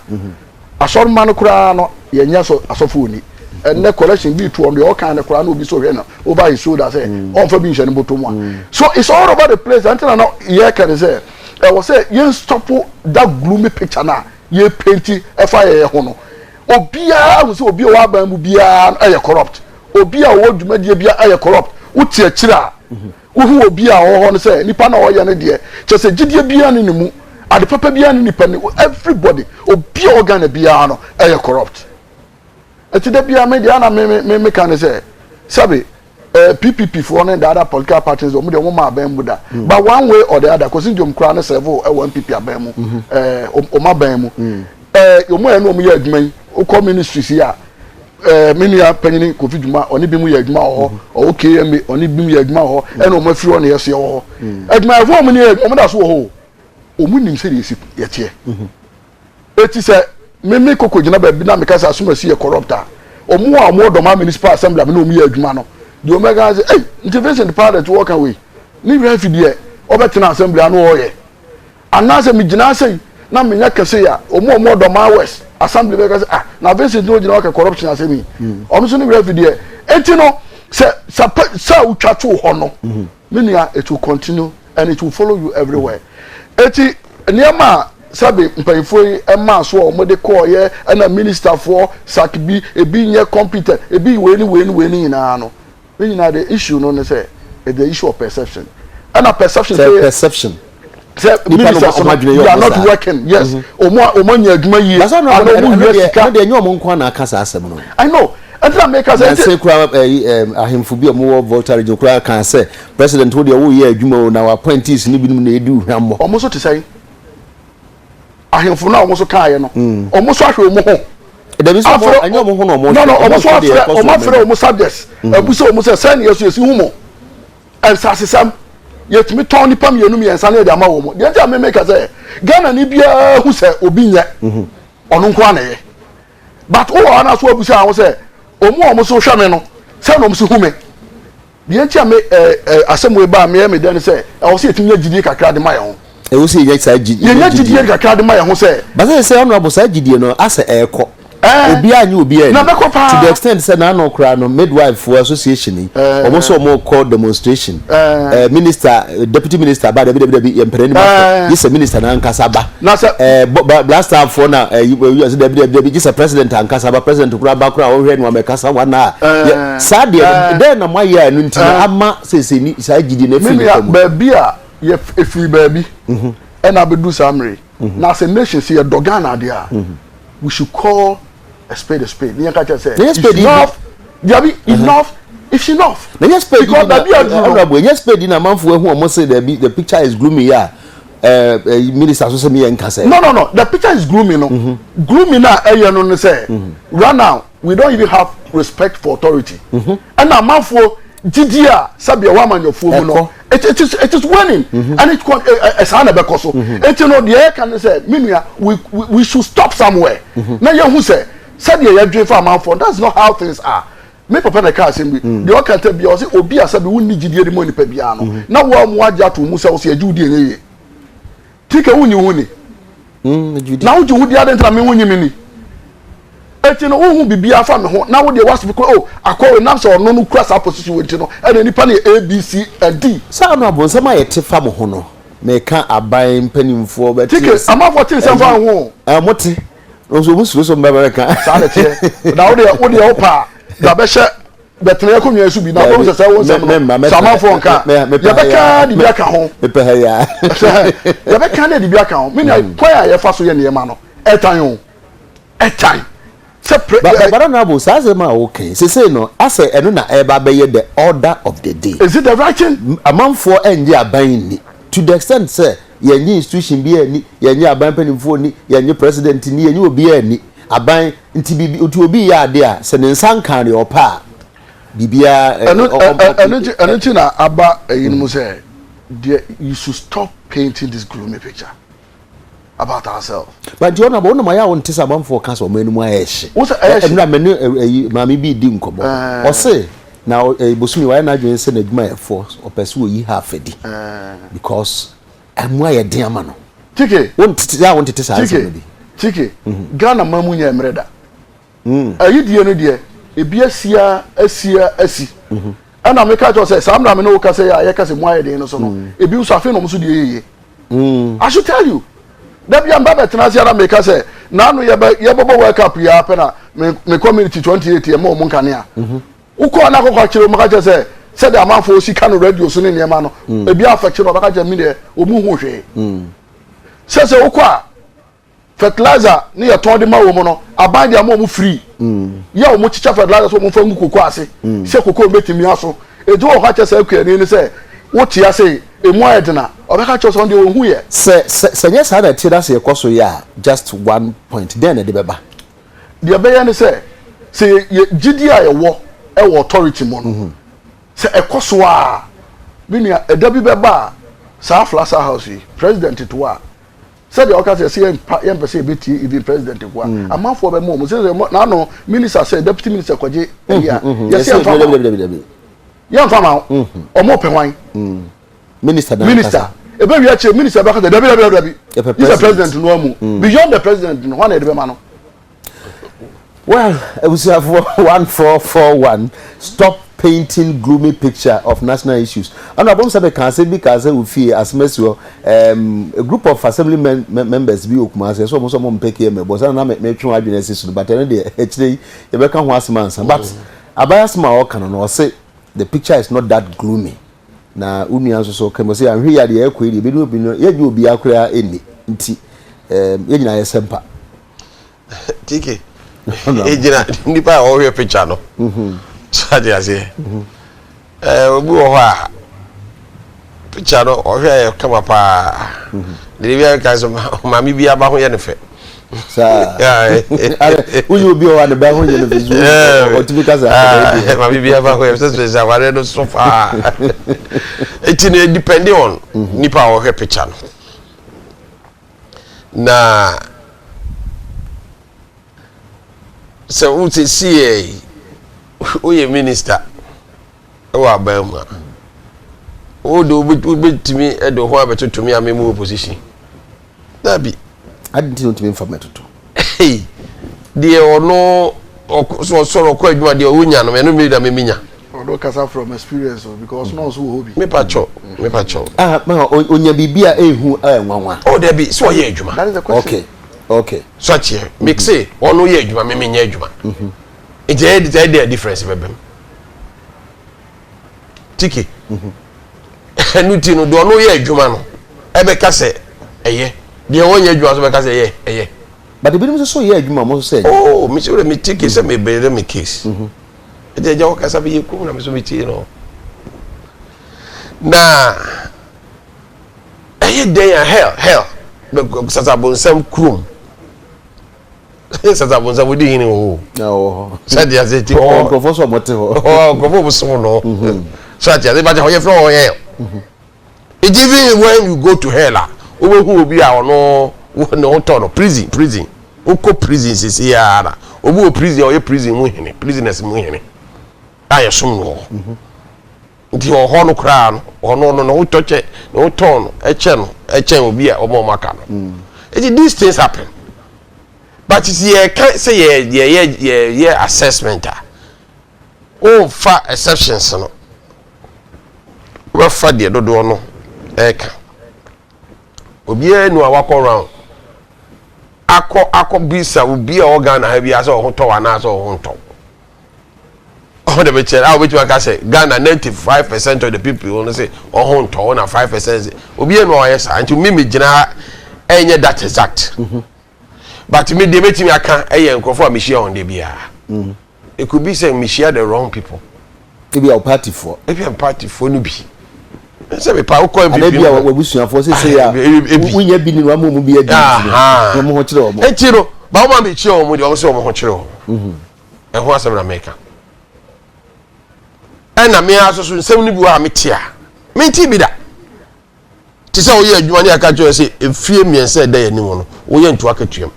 asɔrema no koraa no yɛnyɛ so asɔfo ni. Ɛnɛ collection bi to ɔno deɛ ɔka no koraa na obi so hwɛ no over his shoulder sɛ ɔnfa bi nhyɛ ne bɔtɔ mu a. So it's all over the place. Ɛnti na no yɛka ne sɛ ɛwɔ sɛ yɛn stop that gloomy picture na yɛ paint ɛfa yɛn ho no. Obiara ahu sɛ obi a ɔwɔ aban mu biara ɛyɛ corrupt, obi a ɔwɔ dwumadie biara ɛyɛ corrupt. Wote akyire a wohu obi a ɔwɔ hɔ no sɛ nipa na ɔyɛ no deɛ kyerɛ sɛ gyidie biara ne ne mu, ade papa biara ne nipa ne everybody, obi a ɔwɔ Ghana biara no ɛyɛ corrupt. Eti da biara me deɛ ana me me me ka ne sɛ sɛbi PPP foɔ ne the other political parties, wɔn deɛ wɔn ma aban mu da, but one way or the other Kosi Dwom koraa ne serve ɛwɔ NPP aban mu, wɔn aban mu wɔn a ɛne wɔn yɛ adwuma yi, wokɔ ministries yi a, me nua panyin Kofi Dwuma ɔne bi mu yɛ adwuma wɔ hɔ, ɔwɔ KMA ɔne bi mu yɛ adwuma wɔ hɔ, ɛna wɔn afiri hɔ na yɛso yɛ wɔ hɔ. Adwumayɛfoɔ wɔn ne wɔn da so wɔ hɔ o, wɔn nim sɛdeɛ esi yɛteɛ. Eti sɛ meme koko gyina baabi na meka sɛ asomasi yɛ corrupt a, wɔn a wɔn wɔ Dɔmaa Municipal Assembly a me ne wɔn yɛ adwuma no deɛ, wɔn bɛka sɛ ɛy nti Vincent paa de to wɔka wei ne wura fi deɛ ɔbɛtena assembly ano ɔyɛ, anaasɛ megyina ase yi na menya kɛse a, wɔn a wɔn wɔ Dɔmaa West Assembly bɛka sɛ ah, na Vincent na ogyina ɔka corruption asɛm yi, ɔno nso ne wura fi deɛ. Eti no sɛ sɛ sɛ wotwa to hɔ no, me nua, it will continue and it will follow you everywhere. Eti nneɛma a sɛbi mpanyinfoɔ yi ɛmaa so a wɔde kɔɔyɛ ɛna ministafoɔ sack bi, ebi nyɛ competent, ebi wei ne wei ne wei ne nyinaa no ne nyinaa, the issue no ne sɛ it's the issue of perception, ɛna perception sɛ perception sɛ ministers no, they are not working, yes, wɔn a wɔn anya adwuma yie ana wɔn wia sika. Ɛno deɛ ɛnyɛ wɔn nko na aka saa asɛm no. I know, ɛnti na meka sɛ nansi kura ɛyi ɛm ahemfo bi a wɔwɔ Volta Region kura kan sɛ president wo deɛ woyɛ adwuma o, na wɔ appointees ne binom na edi hwammɔ. Wɔn nso te sɛn ahemfo no a wɔn nso kaayɛ no, wɔn nso ahwɛ wɔn ho. Dabi sɛ ɔmo ɛnyɛ ɔmo ho na ɔmo hwɛ. No, ɔmo nso afrɛ, ɔmo afrɛ ɔmo subjects ebu sɛ ɔmo sɛ sɛn yɛ so yɛsi hu mo nsasesɛm yɛtumi tɔn nipa mmienu mmiɛnsa ne yɛde ama wɔn. Deɛ nti a mímí ka sɛ Ghana ni biara hu sɛ obi nyɛ ɔno nko ana yɛ, but wowɔ hɔ na so abusa ahɔ sɛ ɔmo a ɔmo so hwɛ me no sɛ na ɔmo so hu me. Deɛ nti a me ɛ ɛ asɛm wei ba a meyɛ me dɛ ne sɛ ɛwɔ sɛ yɛtumi nya gyidie kakra de ma yɛn ho. Ɛwɔ sɛ yɛnya saa gyidie. Yɛnya gyidie kakra de ma yɛn ho sɛ. Basa sɛ honorable, saa gyidie no asɛ ɛɛkɔ. Obiara nye obiara na bɛkɔ paa. To the extent sɛ n'ano koraa no midwife association yi, wɔn nso wɔn kɔ demonstration. Minister, deputy minister ba, dabi dabi dabi, yɛn mpɛrɛ anim akɔ gye sɛ minister n'ankasa ba. Na sɛ blaster foɔ na ɛyi ɛyi ɛsɛ dabi dabi dabi gye sɛ president ankasa ba. President koraa ba koraa ɔhwɛ no amɛkasa wa na saa deɛ dɛn na mo ayɛ a ɛno nti na ama sese ni saa gyidie na efiri nipa mu. Baabi a yɛ efiri baabi ɛna abedu saa mmere na as a nation sɛ yɛdɔ Ghana adeɛ a, we should call a spade a spade. Ní yɛn ka kyerɛ sɛ it's enough, dabi, enough is enough. Na nyɛ spade bi na honorable, nyɛ spade na amanfo ehu ɔmo sɛ dabi, the picture is gloomy a minister so sɛ mi yɛ nka sɛ. No, no, no, the picture is gloomy no, gloomy na ɛyɛ no ne sɛ right now. We don't even have respect for authority. Ɛna amanfoɔ gyidie a sɛbi ɛwɔ amanyɔfoɔ mu no, it is waning and it ɛsaa na ɛbɛkɔ so. Eti no deɛ ɛka ne sɛ, me nua, we should stop somewhere na yɛhu sɛ sɛdeɛ yɛdwen fa amanfoɔ, that's not how things are. Me papa na ɛka asɛm bi deɛ ɔka ntɛ bia, ɔsɛ obi a sɛbi wonni gyidie de mu nipa biara no na wɔn a mo agye ato mu sɛ ɔsɛ yɛgye wo di, ɛnyɛ yie. Tike wunyi wo ni na wogye wo di ade ntina me wunyi me ni. Eti no wohu biribi afa me ho na wo deɛ wasi ko o akɔwe nam sɛ ɔno no kura saa position wɔ nti no, ɛna nipa no yɛ A, B, C and D. Saa no abonsam a yɛte fa mo ho no, meka aban mpanimfoɔ bɛte. Tike amanfoɔ te nsɛm fa ho. Ɛ mo te nso mo suro so mbɛ bɛka. Saa na ɛteɛ na wo deɛ wo pa da bɛhyɛ bɛtena yɛ akonnwa so bi na abɛn sɛ sɛ wo nsɛm no sɛ amanfoɔ nka, yɛbɛka de bi aka ho. Mepɛ ha ya. Yɛbɛka ne de bi aka ho. Me nua, kwan a yɛfa so yɛ nneɛma no ɛtan o, ɛtan sɛ pre. But honorable, saa asɛm a woka sese no asɛ ɛno na ɛba bɛyɛ the order of the day. Is it the right thing? Amanfoɔ ɛngye aban ni to the extent sɛ yɛnye institution bi ani, yɛnye aban mpanimfoɔ ni, yɛnye president ni, yɛnye obiara ni aban nti bibi nti obi yɛ ade a sɛ ne nsa nka deɛ ɔpɛ a biribiara. Ɛno nti na aba ɛyi no mu sɛ deɛ, you should stop painting this gloomy picture about ourselves. But nti ɔnabɔ ɔnam ayɛ a wɔnte sɛ amanfoɔ ka sɛ ɔmo anim ayɛ hye. Wo sɛ ɛyɛ hye. Ɛnura mɛ ne ɛyi maame bi di nkɔmɔ, ɔse na ɛyi bosomi wayɛ n'adwene sɛ n'adwumayɛfoɔ ɔpɛ sɛ oyi half adi because ɛmu ayɛ den ama no. Tike. Wɔntete yɛ a wɔntete saa nsɛm no bi. Tike, Ghana man mu nyɛ mmerɛ da. Ɛyi die no deɛ ebi asia asia asi. Ɛna meka kyerɛ sɛ saa mmerɛ me ne wo kasa yi a yɛka sɛ mu ayɛ den no so no, ebi nso afei na ɔmo nso deɛ yɛ yie. I should tell you, dabi a mba bɛtena ase ara meka sɛ n'ano yɛbɛ yɛbɛbɔ World Cup yi apɛ na me community 28 yɛ ma ɔmo nkanea. Wokɔɔ na akɔkɔ akyerɛ ɔmo ka kyerɛ sɛ sɛdeɛ amanfoɔ si ka no radio so ne nneɛma no ebi afɛkye no, ɔbɛka kyerɛ mi deɛ ɔmo hu hwee sɛ wokɔ a fertilizer ne yɛ tɔn de ma wɔn no, aban de ama wɔn free yɛ wɔn kyekyɛ fertilizer so wɔn fa ngu koko ase sɛ koko mbɛtumi aso. Eti wɔ hɔ akyɛ sɛ akuani ne sɛ wote ase emu ayɛ dena, ɔbɛka kyerɛ sɛ ɔno deɛ wɔn hu yɛ. Sɛ nyɛ saa na ɛte na sɛ yɛkɔ so yɛ a, just one point, dɛn na ɛde bɛba? Deɛ ɛbɛyɛ ne sɛ yɛ gyidi a yɛwɔ ɛwɔ authority mu no, sɛ ɛkɔ so a, me nua, ɛda bi bɛba a saa Flagstaff House yi president to a, sɛdeɛ ɔka sɛ yɛsɛ yɛmpa yɛmpɛ sɛ yɛbɛtie even president ko a, amanfoɔ bɛma ɔmo sɛ n'ano minister sɛ deputy minister kɔgye ɛyi a, yɛsɛ yɛmfa ma wo, yɛmfa ma wo, ɔmo pɛ hwan? Minister na minister ebe wi akyire, minister bɛka sɛ dabi dabi dabi. Yɛpɛ yi sɛ president. President no amu beyond the president no, hwan na yɛde bɛma no? Well, abusuafoɔ, 1441, stop painting gloomy picture of national issues. Ɔno abom sɛ bɛka asɛm bi ka sɛ ofie asɛm asi hɔ, a group of assembly members bi wɔ Kumase sɛ ɔmo sɛ ɔmo mpɛ KMA bɔ sɛ na metwe wɔn adwene asi so no, but ɛno deɛ akyire yi yɛbɛka ho asɛm ansa. But aban asɛm a ɔka no, ɔse the picture is not that gloomy. Na wo nua nso so kɛmɛ sɛ ahwɛ yi adeɛ ɛkɔ yi deɛ ebi obi no yɛnyɛ obi akora ɛnni nti yɛn nyinaa yɛ sɛ mpa. Tike egyina nipa a ɔhwɛ picture no so ade aseɛ. Obi wɔ hɔ a picture no ɔhwɛ yɛ kama paa de bi a ka sɛ maame bi aba ho yɛ ne fɛ. Saa woyɛ obi a ɔwɔ ne ba ho yɛ no fɛ so ɔtumi kasa. Maame bi aba ho yɛ sɛ sɛ awareɛ no so paa. Eti no depending on nipa a ɔhwɛ picture no na sɛ wote sie woyɛ minister ɛwɔ aban mu a, wode wobɛtumi de ho abɛtoto me a memu opposition dabi. Adi nti na otumi nfa mɛtoto. Deɛ ɔno so ɔsɔrɔ ɔkɔ adwuma deɛ ɔnya no, ɛno mi da me minya. Ɔno kasa from experience o, because náà ɔso wɔ hɔ bi. Mepa kyɛw, mepa kyɛw. Ah, ma onya biribi a ehu a nwanwa. Oh dabi, sɛ ɔyɛ adwuma. That is the question. Okay. So akyɛ mi se ɔno yɛ adwuma, mi nyɛ adwuma, nti ɛyɛ difference bɛbɛm tiki. Ɛnu ti no deɛ ɔno yɛ adwuma no ɛbɛka sɛ ɛyɛ, deɛ ɔnyɛ adwuma so bɛka sɛ ɛyɛ ɛyɛ. But ebinom nso so yɛ adwuma mo nso sɛ. Oh, mi sɛ mi tiki sɛ mi bɛrɛ mi case ɛdi ɛgya wɔkasa bi yɛ kum na mi so mi tie no na ɛyɛ den a hell hell sasabonsam kurom. Sɛ sɛ abonsam odi hene wɔ hɔ. Wɔ hɔ. Sɛ deɛ sɛ ti hɔ. Nkurɔfoɔ sɛ wɔte hɔ. Hɔ nkurɔfoɔ mo som no. So ate ase bàtɛ hɔ yɛ fɛ hɔ hell. It even when you go to hell a wobɛhu obi a ɔno ne ho tɔ no prison prison wokɔ prison sisi ara na obi wɔ prison a ɔyɛ prison mu hene prisoners mu hene a yɛsom no wɔ hɔ. Nti ɔhɔ no koraa no ɔno no ne ho tɔ kyɛ ne ho tɔn no ɛkyɛ no ɛkyɛn obi a wɔn a wɔn aka no. Nti these things happen. But sɛ yɛka sɛ yɛ yɛyɛ yɛyɛ assessment a womfa exceptions no wobɛfa deɛ dodoɔ no ɛka. Obiara nu a wakɔ round akɔ akɔ bisa obi a ɔwɔ Ghana ha biara sɛ ɔho tɔ anaasɛ ɔho ntɔ. Ɔho de bɛkyerɛ a wobɛtumi aka sɛ Ghana 95% of the people no sɛ ɔho ntɔ na 5% sɛ obiara nu a ɔyɛ saa nti me megyina ha ɛnyɛ that exact. Mm -hmm. But me deɛ mɛtumi aka ɛyɛ nkurɔfoɔ a mehyia wɔn deɛ biara. Mm. It could be sɛ mehyia the wrong people. Ebi a partyfoɔ. Ebi a partyfoɔ no bi. Sɛ mepa wokɔ MPP. Ana ebi a wabusuafoɔ sɛ sɛ a wonya bi ni wɔn mu bi adi nti no wɔn ho kyerɛ wɔn. Eti no ba wɔn a mehyia wɔn deɛ wɔn sɛ wɔn ho kyerɛ wɔn. Ɛho asɛm na meka. Ɛna me ara soso nsɛm no bi wɔ a mete a mente bi da. Te sɛ woyɛ adwuma ne aka kyerɛ sɛ efie mmiɛnsa ɛda yɛn anim no woyɛ ntoa akatua mu.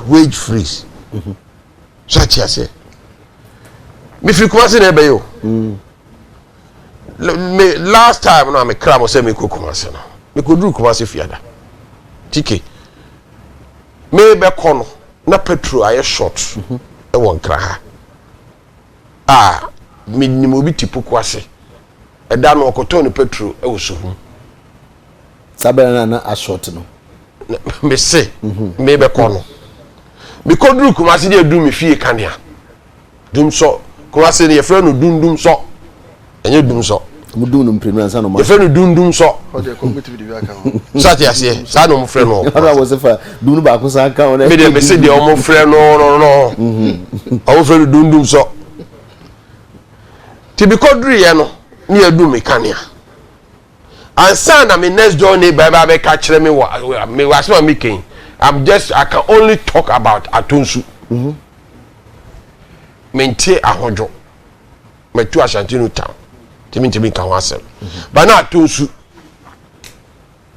Wage freeze. So ate aseɛ. Mefiri Kumase na ɛbɛyɛ o. Me last time no a mekra mo sɛ mekɔ Kumase no, mekɔduru Kumase fiada. TK. Mebɛkɔ no na petrol ayɛ short ɛwɔ Nkra ha. A menim obi te Poku ase. Ɛda no ɔkɔtɔɔ ne petrol ɛwɔ Suhum. Saa bɛrɛ na na ashort no. Mese mebɛkɔ no. Mekɔduru Kumase de aduru me fie kanea. Dumsɔ. Kumase no yɛfrɛ no dundumsɔ. Ɛnyɛ dumsɔ. Mo dum no mprenu ansa na ɔmo. Yɛfrɛ no dundumsɔ. So ate aseɛ saa na ɔmo frɛ no. Ɔno a wɔsɛ fa dum no baako san ka ho. Me deɛ mese deɛ ɔmo frɛ no no no. Ɔmo frɛ no dundumsɔ. Ti mekɔduruiɛ no ne yɛdum me kanea. Ansa na me next door neighbor ɛbɛ abɛka kyerɛ me wɔ me wɔ asɛm a meka yi I'm just I can only talk about Atonsu. Mente ahodwo. Matu Ashanti New Town. Nti mentumi nka ho asɛm. But na Atonsu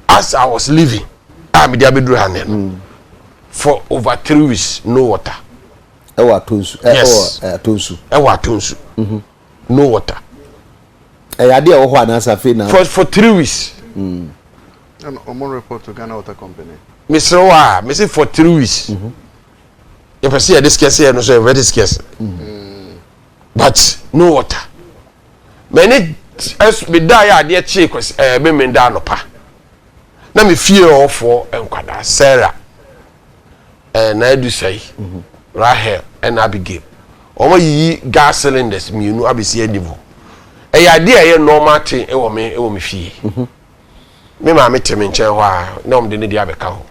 as I was leaving a mede abɛduru ha nnɛ no for over 3 weeks no water. Ɛwɔ Atonsu. Yes. Ɛwɔ Atonsu. Ɛwɔ Atonsu. No water. Ɛyɛ adeɛ a ɛwɔ hɔ anaasɛ afei na. For 3 weeks. And ɔmo report to Ghana Water Company. Mesrɛ wo a mese for 3 weeks. Yɛpɛ sɛ yɛde discuss yɛ no so yɛbɛ discuss. But no water. Mɛne ɛs meda yɛ adeɛ kyee kwasi ɛɛ me me da anɔpa. Na me fie ɔfoɔ nkwadaa Sarah ɛɛ na Edusai Rahel ɛna Abigail. Wɔn ayiyi gas cylinders mmienu abɛsi anim hɔ. Ɛyɛ adeɛ a ɛyɛ normal thing ɛwɔ me ɛwɔ me fie. Me maame te me nkyɛn hɔ a na wɔn de ne deɛ abɛka ho.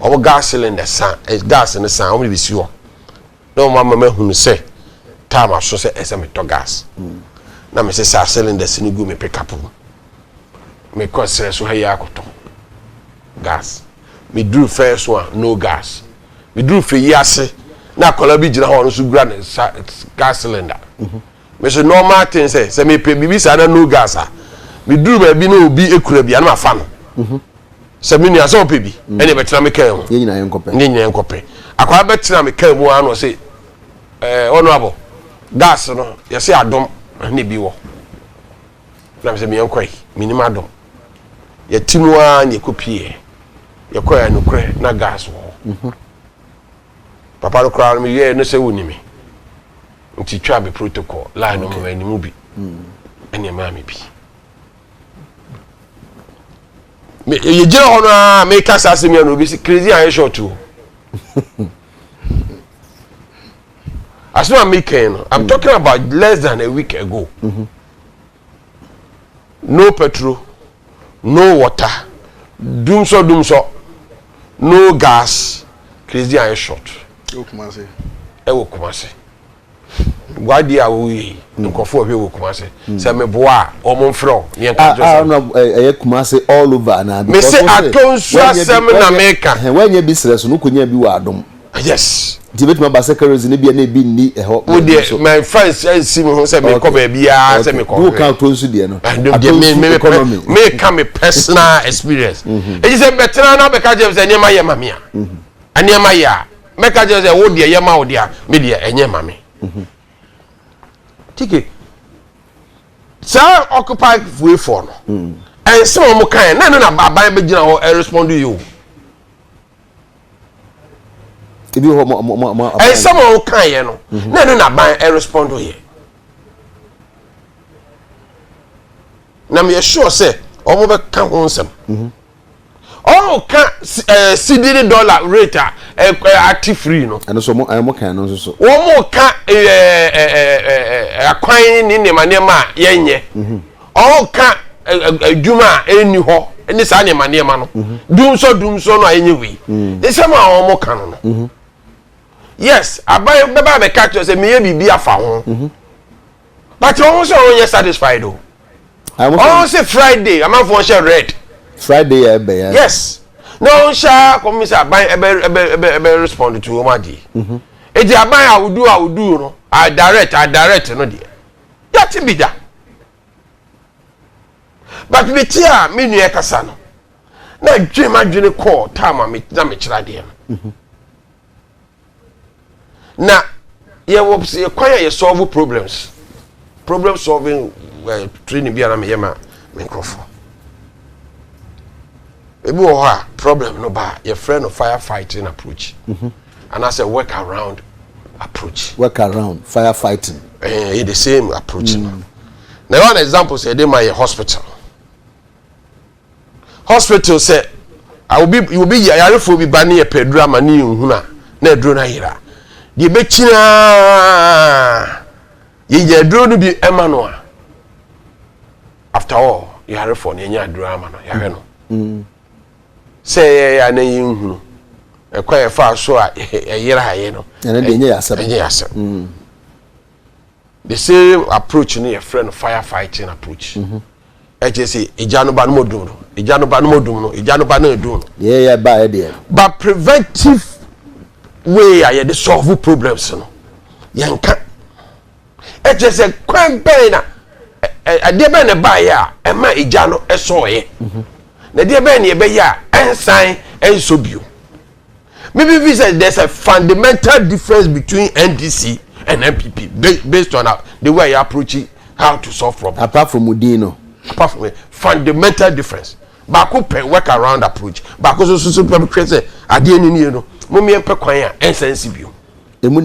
Wɔn gas cylinder san ɛ gas no san wɔn de bɛsi hɔ. Na wɔn ama mahunu sɛ time aso sɛ ɛsɛ metɔ gas. Na me sesa cylinders no gu me pickup mu. Mekɔ serɛ so ha yi akɔtɔ gas. Meduru first one no gas. Meduru fɛ yi ase na akwadaa bi gyina hɔ ɔno nso gura ne nsa gas cylinder. Me so normal thing sɛ sɛ mepɛ biribi saa na no gas a meduru baabi na obi ekura bi a na mafa no. Sɛ me nua sɛ ɔpɛ bi ɛna ɛbɛtena me kaa mu. Yɛn nyinaa yɛnkɔpɛ. Ne nyinaa yɛnkɔpɛ. Akwadaa bɛtena me kaa mu ara na ɔsɛ ɛɛ honourable gas no yɛsɛ adom na ebi wɔ. Na mesɛ meɛnkɔ yi menim adom. Yɛte mu ara na yɛkɔ pie. Yɛkɔ yɛ nokorɛ na gas wɔ hɔ. Papa no koraa no meyɛɛ no sɛ wɔni me. Nti twaa me protocol line no ma animu bi. Ɛne ɛmaa me bi. Yɛgyina hɔ no ara meka saa asɛm yi a na obi sɛ crazy ayɛ short o. Asɛm a meka yi no, I'm talking about less than a week ago. No petrol, no water, dumsɔ dumsɔ, no gas, crazy ayɛ short. Ɛwɔ Kumase. Ɛwɔ Kumase. W'adeɛ a woyɛ yi, nkurɔfoɔ ɔhwɛ wɔ Kumase. Sɛ meboa a, wɔn mfrɛ wo. Ne yɛn ka kyerɛ Ah, sɛ. na ɛyɛ Kumase all over anaa? Me se atɔ nsu asɛm na meka. Wanyɛ bi serɛ so no, wokɔnya bi wɔ Adom. Yes. Nti ebɛtumi aba sɛ kerosene bi a na ebi nni ɛhɔ. Wo deɛ, mɛnfa nsi me ho sɛ mekɔ baabiara sɛ mekɔ. Wo ka atɔ nsu deɛ no. Atɔ nsu economy. Meka me personal experience. Eti sɛ bɛtena na bɛka kyerɛ me sɛ nneɛma yɛ ma me a. Nneɛma yɛ a, mɛka kyerɛ sɛ wo deɛ yɛ ma wo deɛ a, me deɛ ɛnyɛ ma me. Tike, saa occupy weifoɔ no, ɛnsɛm a wɔn kan na ɛno na aban bɛgyina hɔ ɛrespond yi o. Ebi hɔ mo mo mo. Ɛnsɛm a wɔn kan yɛ no, na ɛno na aban ɛrespond yɛ. Na meyɛ sure sɛ wɔn bɛka ho nsɛm. Ɔka ɛɛ cedi ne dollar rate a ɛ ate free no. Ɛno so mo ɛmo kan no nso so. Wɔn ka ɛɛ ɛɛ akwan ne nneɛma nneɛma a yɛnyɛ. Ɔka adwuma a ɛnni hɔ ne saa nneɛma nneɛma no. Dumsɔ dumsɔ no a ɛnyɛ wei. Nsɛm a wɔn ka no no. Yes, aban bɛba abɛka kyerɛ sɛ meyɛ biribi afa ho. But wɔn sɛ wɔn nyɛ satisfied o. Wɔn sɛ Friday amanfoɔ hyɛ red. Friday yɛ ɛbɛ yɛ. Yes. Na wɔn hyɛ akɔmi sɛ aban ɛbɛ ɛbɛ ɛbɛ ɛbɛ respond to wɔn adeɛ. Mhm. Eti aban awudu awudu no a direct a direct no deɛ. Yɛte bi da. But me ti a me nua kasa no na dwe ma dwene kɔɔ time a me na me kyerɛ adeɛ no. Mhm. Na yɛwɔ yɛ kwan a yɛ solve problems problem solving uh, training bi a na meyɛ ma me nkurɔfoɔ ebi wɔ hɔ a problem no ba a yɛfrɛ no fire fighting approach mm -hmm. anaasɛ work around approach work around fire fighting ɛyɛ eh, the same approach mm. no na ɛwɔ an example sɛ yɛde ma yɛ hospital Hospital sɛ obi obi yarefoɔ bi ba ne yɛpɛ aduro ama ne yɛnhunu a na aduro no ayera deɛ ɛbɛkyini aa yɛnya aduro no bi ɛma no a after all yarefoɔ no yɛnya aduro ama no yɛahwɛ no mm. sɛ yɛyɛ a na yɛnhunu ɛkwan yɛfaa so a ɛyera ayɛ no ɛnyɛ yɛ asɛm mm. The same approach no yɛfrɛ no fire fighting approach. Mm -hmm. Ɛkyɛ sɛ egya no ba no mo dum no, egya no ba no mo dum no, egya no ba no edum no. Yɛ yɛ ba yɛ deɛ. But preventive way a yɛde solve problems no yɛnka. Ɛkyɛ sɛ kwan bɛn na ɛdeɛ bɛn na ɛbaeɛ a ɛma egya no ɛsɔɔyɛ. Mhm. Na ɛdeɛ bɛn na yɛbɛyɛ a ɛnsan ɛnsɔ bio. Me me feel sɛ there's a fundamental difference between NDC and NPP based on how, the way I approach it, how to solve problems. Apart from Udin no. Apart from it, fundamental difference. Baako pɛ work around approach. Baako so so so pɛ hwɛ sɛ adeɛ ni nie no. Mo mmea pɛ kwan a ɛnsa nsi bio. Emu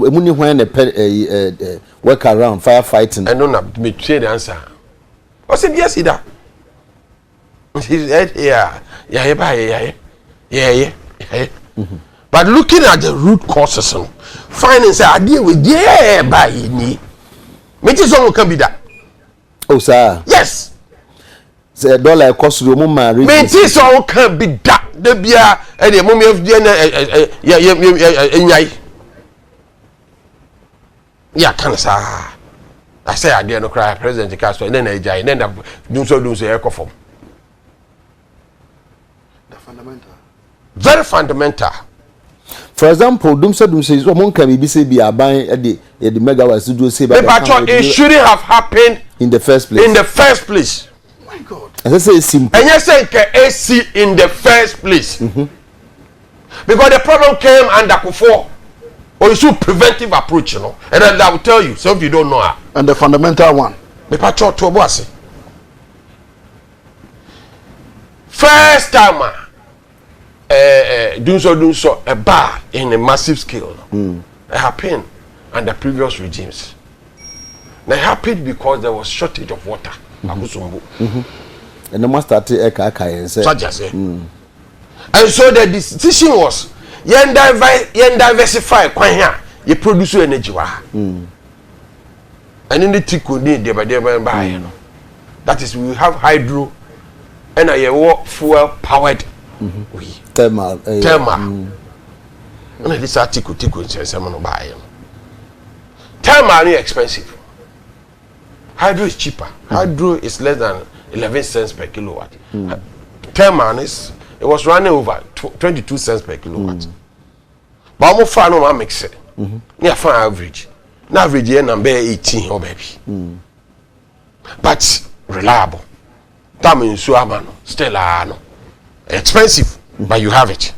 emu ni hwan na pɛ ɛ ɛ work around fire fighting. Ɛno na me tie the answer. Ɔsɛ bi asi da. Yeah, yɛayɛ ba yɛyɛ yɛyɛ yɛyɛ but looking at the root causes no finding sɛ adeɛ wei deɛ yɛyɛ ba yɛ nie mete sɛ ɔmo ka bi da. o oh, saa. yes. sɛ dɔla ɛkɔ soro ɔmo maa rate. mete sɛ ɔmo ka bi da da biara ɛdeɛ mo yɛ yɛ yɛ yɛ yɛ yɛ Ne aka no saa asɛ adeɛ no koraa president ka so ɛnɛ na agyae ɛnɛ na dumsɔ dumsɔ ɛkɔ fam. Very fundamental. For example, dumsɔ dumsɔ yi wɔn nka biribi sɛ bi aban ɛde yɛde megawatts dodoɔ sɛ ba bɛka it shouldn't have happened in the first place. In the first place. Ɛsɛ sɛ esi mpo. Ɛnyɛ sɛ nka esi in the first place. Mm -hmm. Because the problem came under Kufuor. Or you should preventive approach, you know. And I, I will tell you, some of you don't know her. And the fundamental one. Me pa cho to ase. First time ah, eh eh dunso dunso a bar in a massive scale. Mm. It happened under previous regimes. Na it happened because there was shortage of water. Mm-hmm. Akosombo. Mm-hmm. And the master ɛka yɛn sɛ. So just say. And so the decision was yɛn diver yɛn diversify kwan a yɛ produce energy wɔ ha. Mm. Ɛne ne tiko ne deɛbɛdeɛbɛ baayɛ no. That is we have hydro ɛna yɛwɔ fuel powered. Mm-hmm. Wei. Thermal. Eh, Thermal. Mm. Ɛna de saa tiko tiko nsɛnsɛm no baayɛ no. Thermal no yɛ expensive. Hydro is cheaper. Hydro is less than 11 cents per kilowatt. Thermal is it was running over 22 cents per kilowatt. But wɔn fa no wɔn amix it. Ne afa average. Na average yɛ nam bɛyɛ 18 hɔ baabi. But reliable. Tam nsuo ama no still ah no. Expensive, but you have it.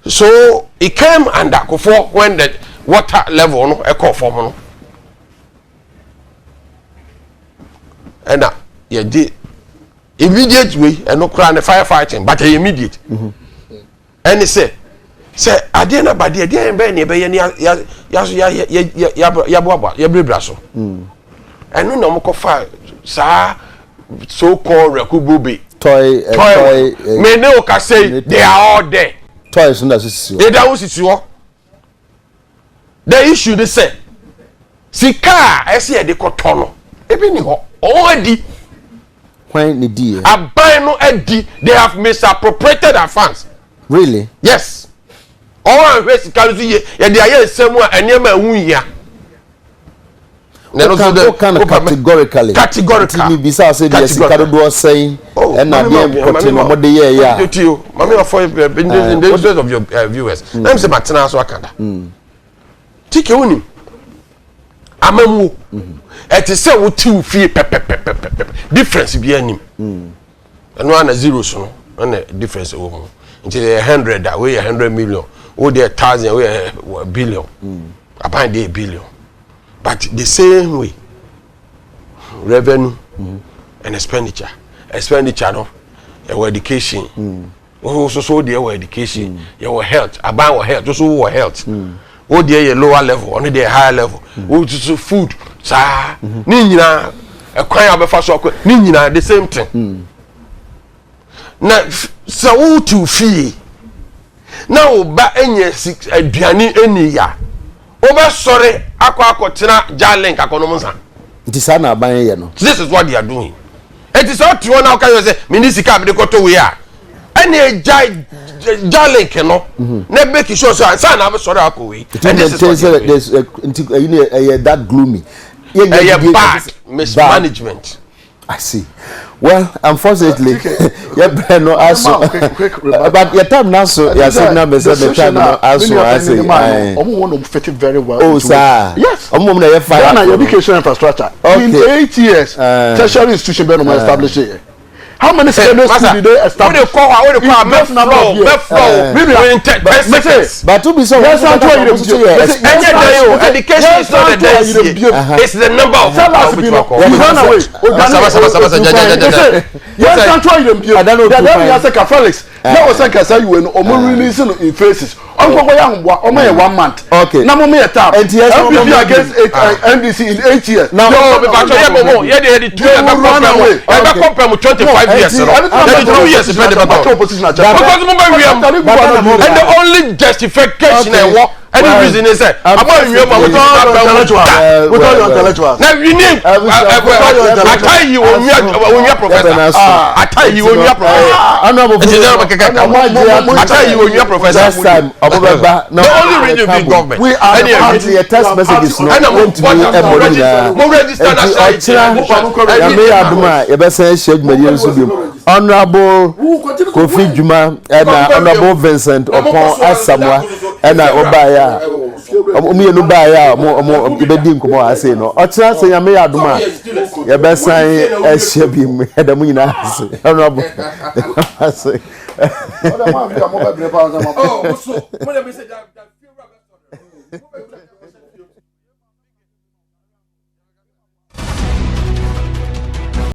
So it came under Kufuor when the water level no ɛkɔɔ fam no. Ɛna yɛde immediate way ɛno koraa ne fire fighting but ɛyɛ immediate. Ɛne sɛ sɛ adeɛ no aba deɛ deɛ bɛyɛ ne yɛbɛyɛ ne yɛaboaboa yɛbrɛbrɛ so. Ɛno na wɔkɔfa saa so called Wereko Toy toy toy me ne o ka say they are all there. Toys no da so sisi hɔ. They da ho sisi hɔ. The issue de sɛ sika a ɛsɛ yɛde kɔtɔ no ebi ni hɔ, ɔwɔ adi. Hwan ne di yɛ? Aban no adi. They have misappropriated our funds. Really? Yes, ɔwɔ ahwɛ sika no so yie, yɛde ayɛ nsɛm a nneɛma ɛho hia. Woka no categorically. Categorical. Nti mibisa sɛ deɛ sika dodoɔ sɛn ɛna deɛ pɔte na ɔmode yɛɛyɛ a. Tio, mami afɔ in the interest of your viewers, na mi sɛ ma tena so aka da tike wonim amamuo ɛte sɛ wote wo fie pɛpɛpɛpɛpɛ, difference bi anim. Ɛno ana zeros no ɛna difference wɔ mu, nti yɛ 100 a, wei yɛ 100 million, wo deɛ thousand, wei yɛ billion, aban deɛ yɛ billion. But the same way, revenue and expenditure, expenditure no yɛwɔ education, wo nso so deɛ wɔ education, yɛwɔ health, aban wɔ health, wo so wɔ health, wo deɛ yɛ lower level, ɔno deɛ yɛ higher level, wo nso so food saa ne nyinaa, ɛkwan a bɛfa so akɔ ne nyinaa, the same thing. Na sɛ wotu fie na wo ba anya aduane ani ya, wobɛsɔre akɔ akɔtena Jalink akɔnom nsa. Nti saa na aban yɛ no. This is what they are doing. Eti sɛ ɔte hɔ na ɔka yɛ sɛ mene sika a mede kɔtɔ wei a, ɛne agya Jalink no na make sure sɛ ansa na abɛsɔre akɔ wei. Nti And this is what they are doing. Nti ɛyi ne ɛyɛ that gloomy. Ɛyɛ bad mismanagement. I see. Well, unfortunately, yɛ brɛ no aso. Quick rebuttal. But yɛ time na so, yɛ signal me sɛ me time no aso ase. Ɔmo wɔn nom fit very well Oh, into it. Saa. Yes. Ɔmo mo na yɛ fire. Ghana education infrastructure. In 8 years, tertiary institution bɛn no mo establish yɛ? How many secondary schools did they establish? Wode kɔ hɔ a, wode kɔ a In those number of mɛflɔ years. mɛflɔ Miriam, in 10 seconds. But to be so, Yes, I'm trying to Ɛnyɛ dan o, education is not the density, it's the number of Tell us bi no, you run away. Basa basa basa basa ja ja ja ja. Yɛn san to ayerem bio. Ada no Dada tu mi kwan. ase ka Felix na ɔsɛ nkasa yi wei no, ɔmo release no in phases. Ɔmo kɔkɔ yɛ ahoboa, ɔmo yɛ one month. Na mo yɛ tab. Enti yɛn sɛ ɔmo NPP mo- against eight NDC in 8 years. Na- No, because yɛ bɔ mo yɛ de yɛ de 2 years bɛ kɔ pɛ mu, yɛ bɛ kɔ pɛ mu 25 years no, yɛ de 2 years pɛ de bɛ kɔ opposition akyɛ. because mo bɛ wia mu and the only justification ɛwɔ any reason is sɛ abo awia mu a mo ti With all bɛ your mu intellectuals. da. With all your intellectuals. Na wini ata yi onwia professor, ata yi onwia professor. Honorable Nti sɛ ɔbɛ kɛkɛ ka ata yi onwia professor. Next time ɔmo bɛ ba. The only reason be government. We are the Ɛni party. Nti yɛ text messages no Ɛna mo wɔntumi ɛbɔ ne nyinaa. mo register Nti national ɔkyena Nyame yɛ adom a, yɛbɛsan ahyia dwumadie nso biom. Honorable Kofi Dwuma ɛna Honorable Vincent Ɔpɔn Asamoah ɛna ɔbaeɛ a ɔmo mmienu baeɛ a ɔmo yɛbɛdi nkɔmɔ wɔ ase no. Ɔkyena sɛ Nyame yɛ adom a, yɛbɛsan ahyia biom. Ɛda mo nyinaa ase, Honorable ase. Ɔdɛ mo afi a mo bɛ bere pa ɔsɛ mo. Oh, so mo de mi sɛ.